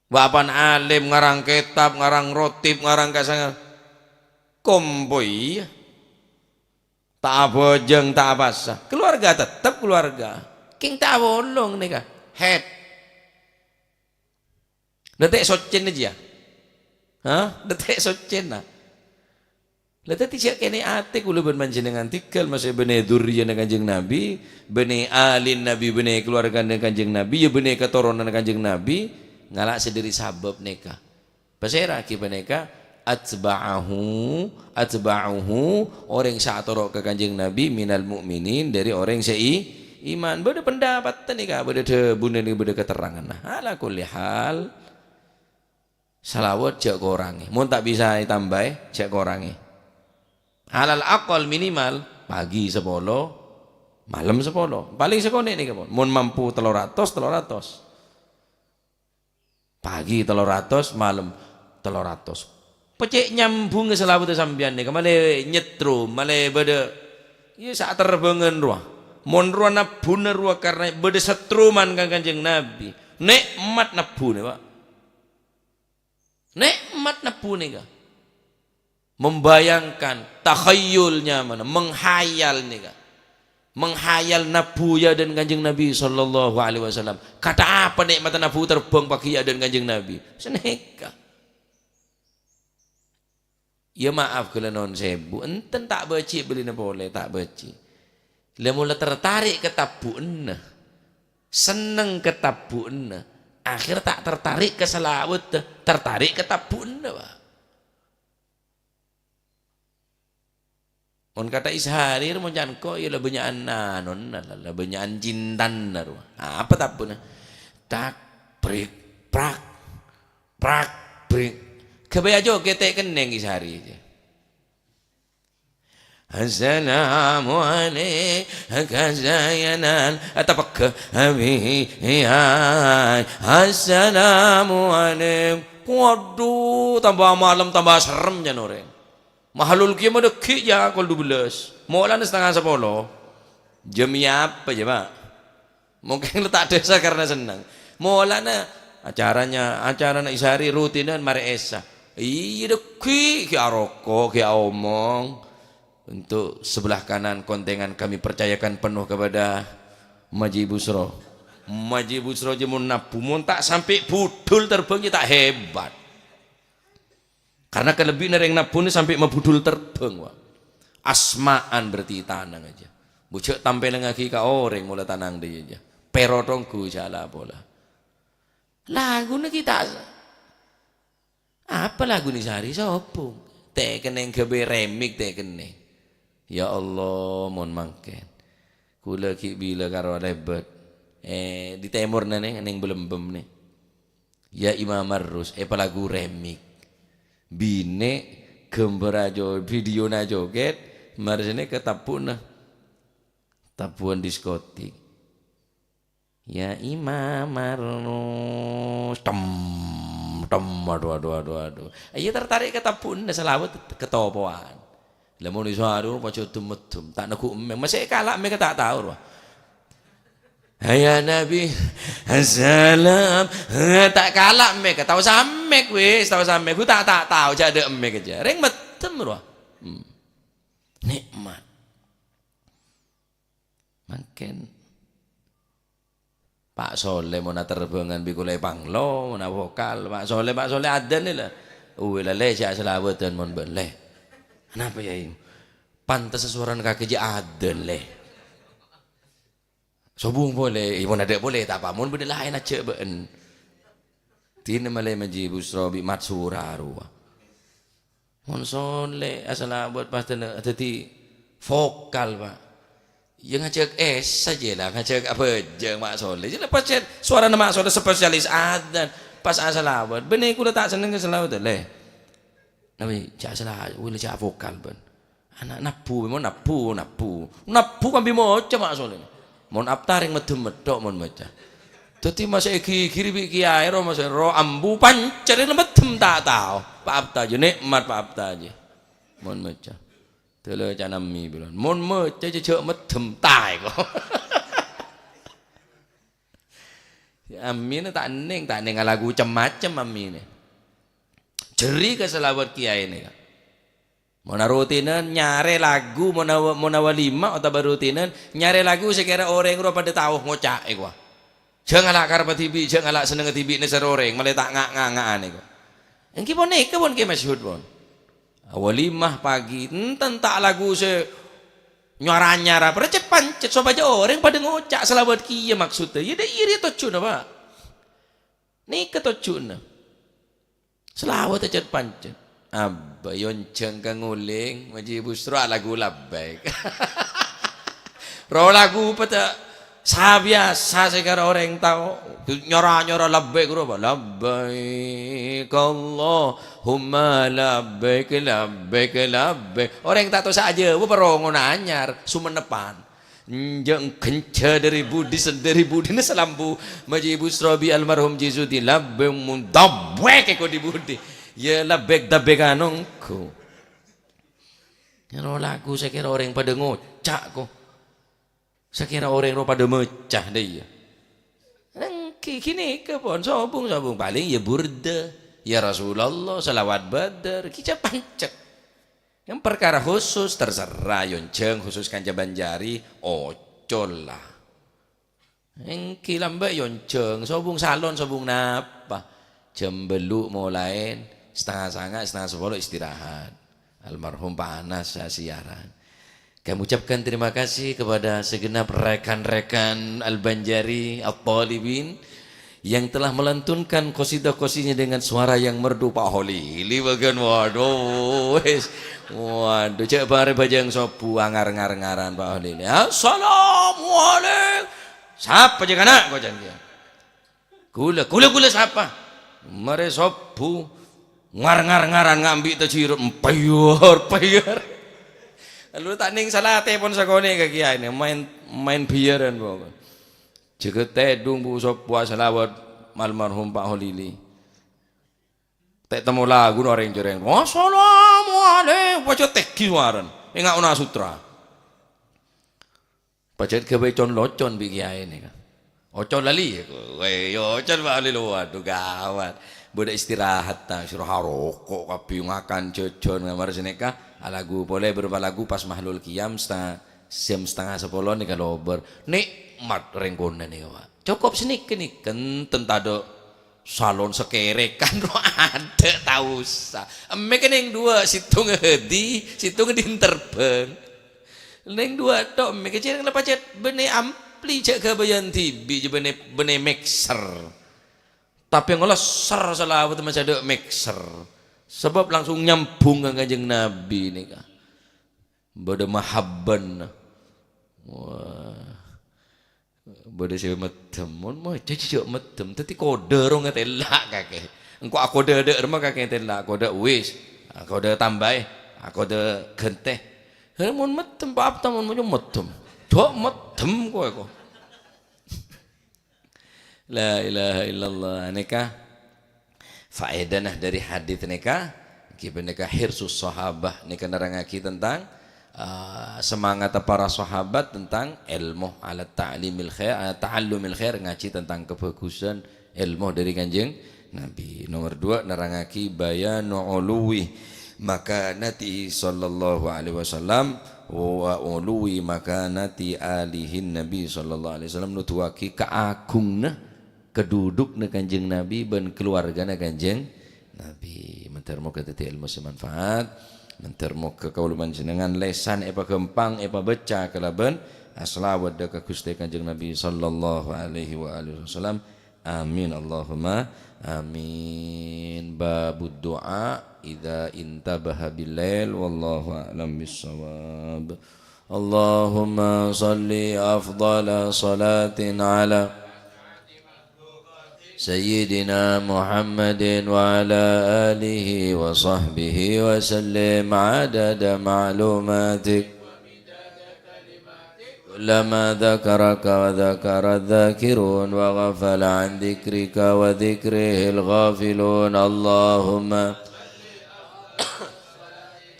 Bapa'na alim, ngarang kètab, ngarang rotib, ngarang kasanga-, kompoy, iyâ. Ta' abhâjâng, ta' apasa. Kaluwarga tettep kaluwarga. Kèng ta' polong nèka. Haid. Dântè' soccèna jiyâ. Hah? Dântè' soccèna. La, dâddhi jhâ' kènè' atè kulâ bân panjhennengngan tèghâl masè bânnè dhurriyyana Kanjeng Nabi, bânnè alin Nabi, bânnè kaluwargana Kanjeng Nabi, ya bânnè katoronanna Kanjeng Nabi, ngala' sè dâri sabâb nèka. Pasèra ghi panèka? Atba'ahu, atba'uhu, orèng sè atoro' ka Kanjeng Nabi, minal mu'minin, dâri orèng sè i-, iman. Bâdâ pendapatta nèka, bâdâ dhâbuna nèka, bâdâ katerranganna. Ala kulli hal, salawat jhâ' korangè. Mon ta' bisa ètambâi, jhâ' korangè. Alal aqal minimal, pagi sapolo, Malem sapolo. Palèng sakonè' nèka pon. Mon mampu tello ratos, tello ratos. Pagi tello ratos, malem tello ratos. Pècè' nyambhungnga salawat sampèyan nèka, malè nyetrum, malè bâdâ, iyâ, saaterrèbângan rowa. Mon rowa nabbhuna rowa karna bâdâ setruman ka Kanjeng Nabi. Nè'mat nabbhuna, Pak. Nè'mat nabbhu nèka. Membayangkan, takhayyul nyamana, menghayal nèka. Menghayal nabbhu è adâ'na Kanjeng Nabi sallallahu alaihi wasallam. Kata apa nè'matta nabbhu terbang pagi è adâ'na Kanjeng Nabi? Sanèka. Ya maaf, ghulâ non sèbu. Enten ta' bâji' bellina polè, ta' bâji'. La mola tertarik ka tabbhu'ânna. Senneng ka tabbhu'ânna. Akhèr ta' tertarik ka salawatta, tertarik ka tabbhu'ânna, Pak. Mon kata Izhari, mon can ko', ya la bânnya'an anonna, la, la bânnya'an cintanna, rowa. Apa tabbhu'ânna? Tak, brik, prak, prak, brik. Ghâbây ajhâgâ tè' kennèng Izhari. Assalamualaikum, Zainal. Atapegga, Habibiyai. Assalamualaikum. Waduh, tambâ malem, tambâ serrem, jhân orèng. Mahalul kèya madâggi', ya, kol dubellâs. Molana satengnga sapolo. Jam apa, jâ, Pak? Mungkin letak desa karena senang. Molana acaranya, acarana Izhari rutinan marè Isya. Iyâ, dâggi', ghi' aroko', ghi' aomong. Untuk sebelah kanan kontengan kami percayakan penuh kepada Maji Busro. Maji Busro jâ mon nabbhu, mon ta' sampè' budhul terbang jâ ta' hebat. Karena kalebbiyânna rèng nabbhuna sampè' mabudhul terbang, wa. Asma'an berarti tanang aja. Bu jhâ' tampèlangaghi ka orèng mola tanang dâjâ. Pèro tonggu jhâ' la pola. Laguna kita. Apa laguna Izhari? Sobung. Tè' kennèng ghâbây remix tè' kennèng. Ya Allah, mon mangkèn. Kaulâ ghi' bilâ karo alèbât. Eh, di tèmorna nè, nèng Belembem nè. Ya Imam Arrus, èpalagu remix. Binè' ghâmbhârra jo-, videona jogèt, marèsèna ka tabbhu'na. Tabbhu'ân diskotik. Ya Imam Arrus, tem, tem, aduh, aduh, aduh, aduh. Iyâ tertarik ka tabbhu'na salawat ketopowan. Lah mon iso aru pajhât dem-meddem, ta' neggu' emmèng. Masè kala' emmèng ta' tao, rowa. Hayya Nabi, assalam. Ta' kala' emmèng, tao sammèk wis, tao sammèk. Ku ta', ta' tao, jhâ' dâ' emmèng kèjâ. Rèng meddem, rowa. Hmm. Nikmat. Mangkèn. Pak Soleh mon aterbangan bi' kulâ panglo, mon avokal. Pak Soleh, Pak Soleh adzan nè la. Uwè la, Lè, jhâ' salawatan mon bâ'en, Lè. Napa, Yai? Pantes sowarana kakè jhâ' adzan, Lè. Sobung polè, iyâ mon adâ' polè, ta' apa, mon bâdâ laèn ajhâ' bâ'en. Dinah malè Maji Busro bi' Matsura rowa. Mon Soleh, asalabât pas dâna-, dhâddhi vokal, Pak. Iyâ ngajhâk es saja lah, ngajhâk abhâjâng Mak Soleh. Jâ' la pas jâ-, sowarana Mak Soleh spesialis adzan. Pas asalabât, bânnè kulâ ta' senneng ka salawat, Lè. Nabi, jhâ' sala, wèla jhâ' vokal, bân. Ana' nabbhu, mon nabbhu, nabbhu. Nabbhu kambi maca, Mak Soleh. Mon apta rèng meddhem metthok mon maca. Dhâddhi masa èghighiri bi' kiyaè ro, masa ro ambu pancèrè meddhem ta' tao. Pa' apta jâ, nikmat pa' apta jâ. Mon maca. Dâlâ ca' nammi bilân. Mon maca jâ jhâ' meddhem taè ko. Ammina ta' ennèng, ta' ennèng alagu cem-macem ammina. Jârèya ka salawat kiyaè nèka. Mon arutinan nyarè lagu, mon awa-, mon awalimah otabâ rutinan nyarè lagu sè kèra orèng rowa padâ tao ngoca' è kowa. Jhâ' ngala' karebbhâ dhibi', jhâ' ngala' sennengnga dhibi' nèsèr orèng, malè ta' nga'-nganga'an è kowa. Èngghi ponèka pon kè masyhur pon. Awalimah pagi, enten ta' lagu sè nyara-nyara, parcèt pancèt sopajâ orèng padâ ngoca' salawat kèya maksodda. Iyâ, dâ' iyâ rèya tojjhuna, Pak. Nèka tojjhuna. Salawat cet-pancet. Abba, yonjhâng ka ngolèng, Maji Busro alagu labbaik. Ro lagu peta sabiyasa sè karo orèng tao. Nyora-nyora labbaik ro, labbaik Allahumma labbaik, labbaik, labbaik. Orèng ta' tosa' ajâwâb parongona anyar, Sumennepan. Enjâ' ghânjhâ dâri budi, sè dâri budina salambu. Maji' Busrobi almarhum Jisuddin, labbèk mundabèk èko dhi-budhi. Yâ labbèk-dabbèkan ongghu. Ghâno lagu sakèra orèng padâ ngoca', ko. Sakèra orèng rowa padâ maca, dâ' iyâ. Èngghi, ghânèka pon, sobung-sobung. Palèng yâ burda, yâ Rasulullah, salawat badar, ghi' jhâ' pancèt. Yang parkara khusus, terserah, yonjhâng khusus kanca Banjari, ocol la. Èngghi lambâ' yonjhâng, sobung salon, sobung napa. Jam bâllu' molaè, setengah sanga', setengah sapolo istirahat. Almarhum Pak Anas sa-, siaran. Kami ucapkan terima kasih kepada segenap rekan-rekan Al-Banjari, At-Talibin, yang telah melantunkan qasidah-qasidahnya dengan suara yang merdu, Pak Holili, bagian, waduh, wis. Waduh, cek bare bajang sobu angar-ngar-ngaran, Pak Holili. "Assalamualaikum." "Sapa cek ana'?" kocan dia. "Kaulâ, kaulâ, kaulâ sapa?" Mare sobu ngar-ngar-ngaran ngambi' tajirut, empayar-payar. Lalu ta' nèng salate pon sakonè' ka kiyaè nè, main, main biyaran pokok. Jâgâ tèdung bu sobu asalawat almarhum Pak Holili. Tè' temmo lagu no rèng-jhârèng. "Wassalamualaikum." Wajah tèghi suaran. Enga' ona sutra. Pajhât ghâbây con-locon bi' kiyaè nèka. Ocol lali, kowe, ya, ocol bali lo, waduh, gawat. Bâdâ istirahat, ta, istirahat roko', kabbhi ngakan jhâjhân, ngamar sanèka, alagu polè bârâmpa lagu pas mahlul qiyam, setengah, jam setengah sapolo nèka lobâr. Nikmat rèng konè nèka, Pak. Cokop sanèka nèka, enten tadâ' salon sakèrèkan, ro adâ' ta' osa. Emmè kènèng duwâ', sèttonga hadi, sèttonga dhin terbang. Nèng duwâ' tok, mè' kècèng la pajhât bânnè ampli jhâ' ghâbâyân dhibi', jhâ' bânnè, bânnè mixer. Tapè ngolèser salawat ma' cè' dâ' mixer. Sabâb langsung nyambhung ka Kanjeng Nabi nèka. Bâdâ mahabbana. Wah. Bâdâ sè meddhem. Mon maca jhâ' meddhem. Dhâddhi kodâ ro ngatela' kakè. Engko' akodâ dâ' remma kakè ngatela'. Kodâ wis. Akodâ tambâi. Akodâ ghântè. Hè, mon meddhem, pa-, apa ta' mon maca meddhem? Jhâ' meddhem kowe, ko. La ilaha illallah. Nèka faedana dâri hadits nèka, ghi panèka hirsus sahabah. Nèka nerrangngaghi tentang, eh, semangatta para sahabat tentang ilmu, ala ta'limil khair, eh, ta'allumil khair, ngajhi tentang kabhâghusân ilmu dâri Kanjeng Nabi. Nomor dua, nerrangngaghi bayanu uluwi makanatihi sallallahu alaihi wasallam wa uluwi makanati alihin Nabi sallallahu alaihi wasallam, nuduwaghi kaagunganna, kadhudhukna Kanjeng Nabi bân kaluwargana Kanjeng Nabi. Mandhâr moghâ dhâddhi ilmu sè manfaat. Mandhâr moghâ kaulâ panjhennengngan lèsan èpaghâmpang èpabâca kalabân asalawat dâ' ka Ghustè Kanjeng Nabi sallallahu alaihi wa alihi wasallam. Amin, Allahumma amin. Babud du'a idza intabaha bil lail, wallahu a'lam bissawab. Allahumma shalli afdhala shalatin ala Sayyidina Muhammadin wa ala alihi wa sahbihi wa sallim adada ma'lumatik. كلما ذكرك وذكر الذاكرون وغفل عن ذكرك وذكره الغافلون. اللهم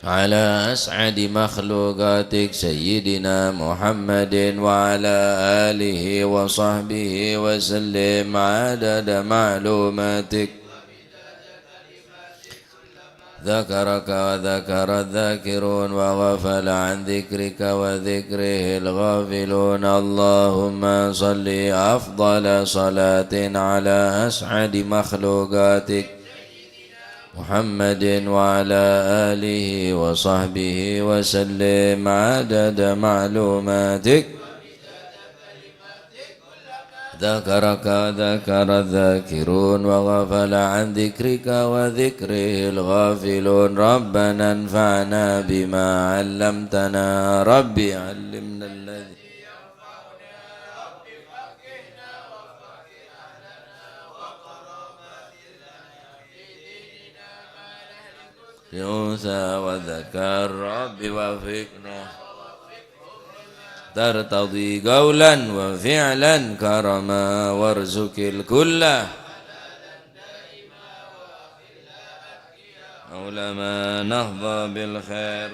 على أسعد مخلوقاتك سيدنا محمد وعلى آله وصحبه وسلم عدد معلوماتك. ذكرك وذكر الذاكرون وغفل عن ذكرك وذكره الغافلون. اللهم صل أفضل صلاة على أسعد مخلوقاتك محمد وعلى آله وصحبه وسلم عدد معلوماتك. ذكرك ذكر الذاكرون وغفل عن ذكرك وذكره الغافلون. ربنا انفعنا بما علمتنا. رب علمنا الذي أنثى وذكر. رب وفقنا. ترتضي قولا وفعلا كرما، وارزق الكل حولا ما نهضى بالخير.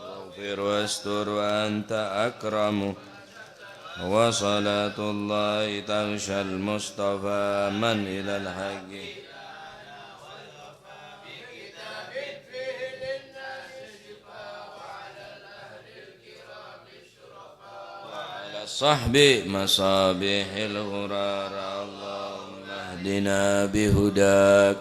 واغفر واستر وأنت أكرم، وصلاة الله تغشى المصطفى من إلى الحق. وعلى الصحب مصابيح الغرار. اللهم اهدنا بهداك،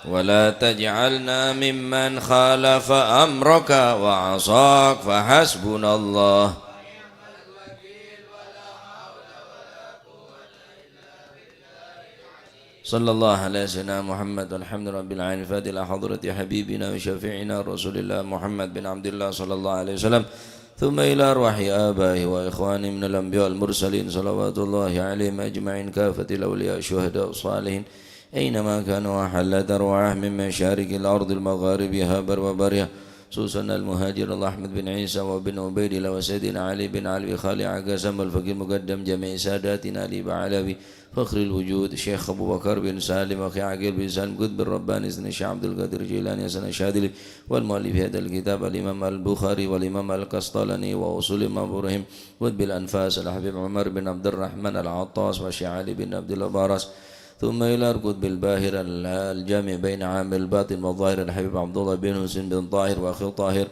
ولا تجعلنا ممن خالف أمرك وعصاك، فحسبنا الله. صلى الله على سيدنا محمد، والحمد لله رب العالمين. الفاتحة إلى حضرة حبيبنا وشفيعنا رسول الله محمد بن عبد الله صلى الله عليه وسلم، ثم إلى أرواح آبائه وإخوانه من الأنبياء والمرسلين، صلوات الله عليهم أجمعين، كافة الأولياء الشهداء الصالحين، أينما كانوا وحلت أرواحهم من مشارق الأرض المغاربها بر وبرها، خصوصا المهاجر الله أحمد بن عيسى وابن عبيد الله وسيدنا علي بن علوي خالع قسم والفقيه المقدم جميع ساداتنا علي بعلوي فخر الوجود الشيخ أبو بكر بن سالم وأخي عقيل بن سالم قطب الرباني سيدنا الشيخ عبد القادر الجيلاني حسن الشاذلي والمؤلف هذا الكتاب الإمام البخاري والإمام القسطلاني وأصول إمام إبراهيم قطب الأنفاس الحبيب عمر بن عبد الرحمن العطاس والشيخ علي بن عبد الله باراس، ثم إلى القطب الباهر ال-، الجامع بين عامل الباطن والظاهر الحبيب عبد الله بن حسين بن طاهر وأخي طاهر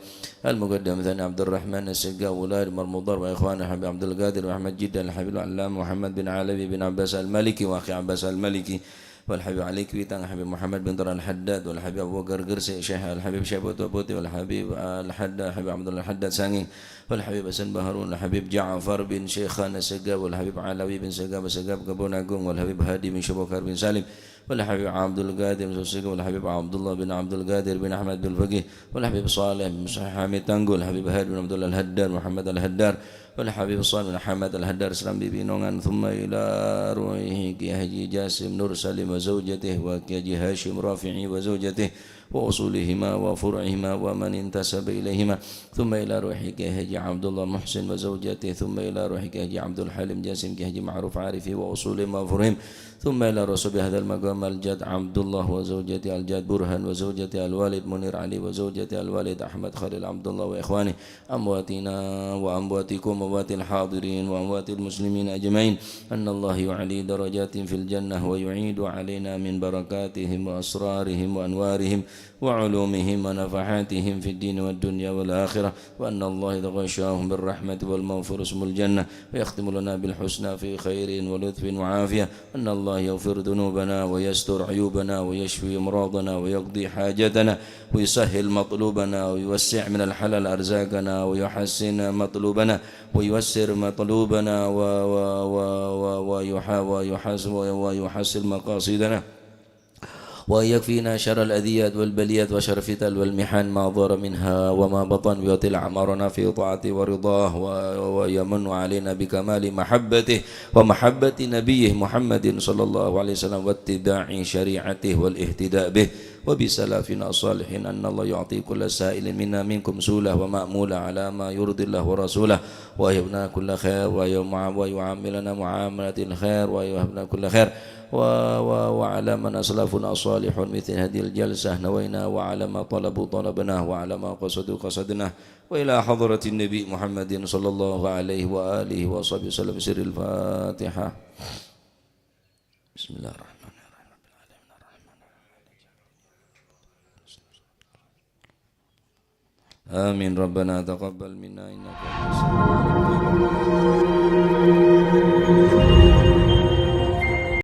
المقدم ثاني عبد الرحمن السقا وأولاد مرمضار وإخوان الحبيب عبد القادر وأحمد جدة الحبيب العلامة محمد بن علوي بن عباس المالكي وأخي عباس المالكي والحبيب علي كويتان الحبيب محمد بن طارق الحداد والحبيب أبو بكر قرسي شيخ الحبيب شيبة بوتي والحبيب الحداد الحبيب عبد الله الحداد سانغين والحبيب حسن بن هارون، والحبيب جعفر بن شيخان السقاف، والحبيب علوي بن سقاف، سقاف كبون أقونغ، والحبيب هادي بن شبوكار بن سالم، والحبيب عبد القادر بن سقاف، والحبيب عبد الله بن عبد القادر بن أحمد بن الفقيه، والحبيب صالح بن حميد تانغو، والحبيب هادي بن عبد الله الهدار، محمد الهدار، والحبيب صالح بن حمد الهدار سلام ببينونغان، ثم إلى روحه كي حاجي جاسم نور سليم وزوجته، وكي حاجي هاشم رافعي وزوجته، وأصولهما وفروعهما ومن انتسب إليهما، ثم إلى روح كي حاجي عبد الله محسن وزوجته، ثم إلى روح كي حاجي عبد الحليم جاسم كي حاجي معروف عارفي وأصولهم وفروعهم، ثم إلى رسول هذا المقام الجد عبد الله وزوجته الجد برهان وزوجته الوالد منير علي وزوجته الوالد أحمد خليل عبد الله وإخوانه أمواتنا وأمواتكم وأموات الحاضرين وأموات المسلمين أجمعين، أن الله يعلي درجاتهم في الجنة ويعيد علينا من بركاتهم وأسرارهم وأنوارهم وعلومهم ونفحاتهم في الدين والدنيا والآخرة، وأن الله يتغشاهم بالرحمة والمغفرة ثم الجنة، ويختم لنا بالحسنى في خير ولطف وعافية، أن الله يغفر ذنوبنا ويستر عيوبنا ويشفي أمراضنا ويقضي حاجاتنا ويسهل مطلوبنا ويوسع من الحلال أرزاقنا ويحسن مطلوبنا وييسر مطلوبنا و-، و-، و-، و-، ويح-، ويحس-، و-، ويحصل مقاصدنا. ويكفينا شر الأذيات والبليات وشر الفتن والمحن ما ظهر منها وما بطن، ويطيل أعمارنا في طاعته ورضاه، و-، ويمن علينا بكمال محبته ومحبة نبيه محمد صلى الله عليه وسلم واتباع شريعته والاهتداء به وبسلفنا الصالحين، أن الله يعطي كل سائل منا منكم سؤله ومأموله على ما يرضي الله ورسوله، ويهبنا كل خير، ويمع-، ويعاملنا معاملة الخير، ويهبنا كل خير، و-، و-، وعلى من أسلفنا صالح مثل هذه الجلسة نوينا، وعلى ما طلبوا طلبنا، وعلى ما قصدوا قصدنا، وإلى حضرة النبي محمد صلى الله عليه وآله وصحبه وسلم. سر الفاتحة. بسم الله الرحمن الرحيم. آمين. ربنا تقبل منا إنك أنت السميع العليم.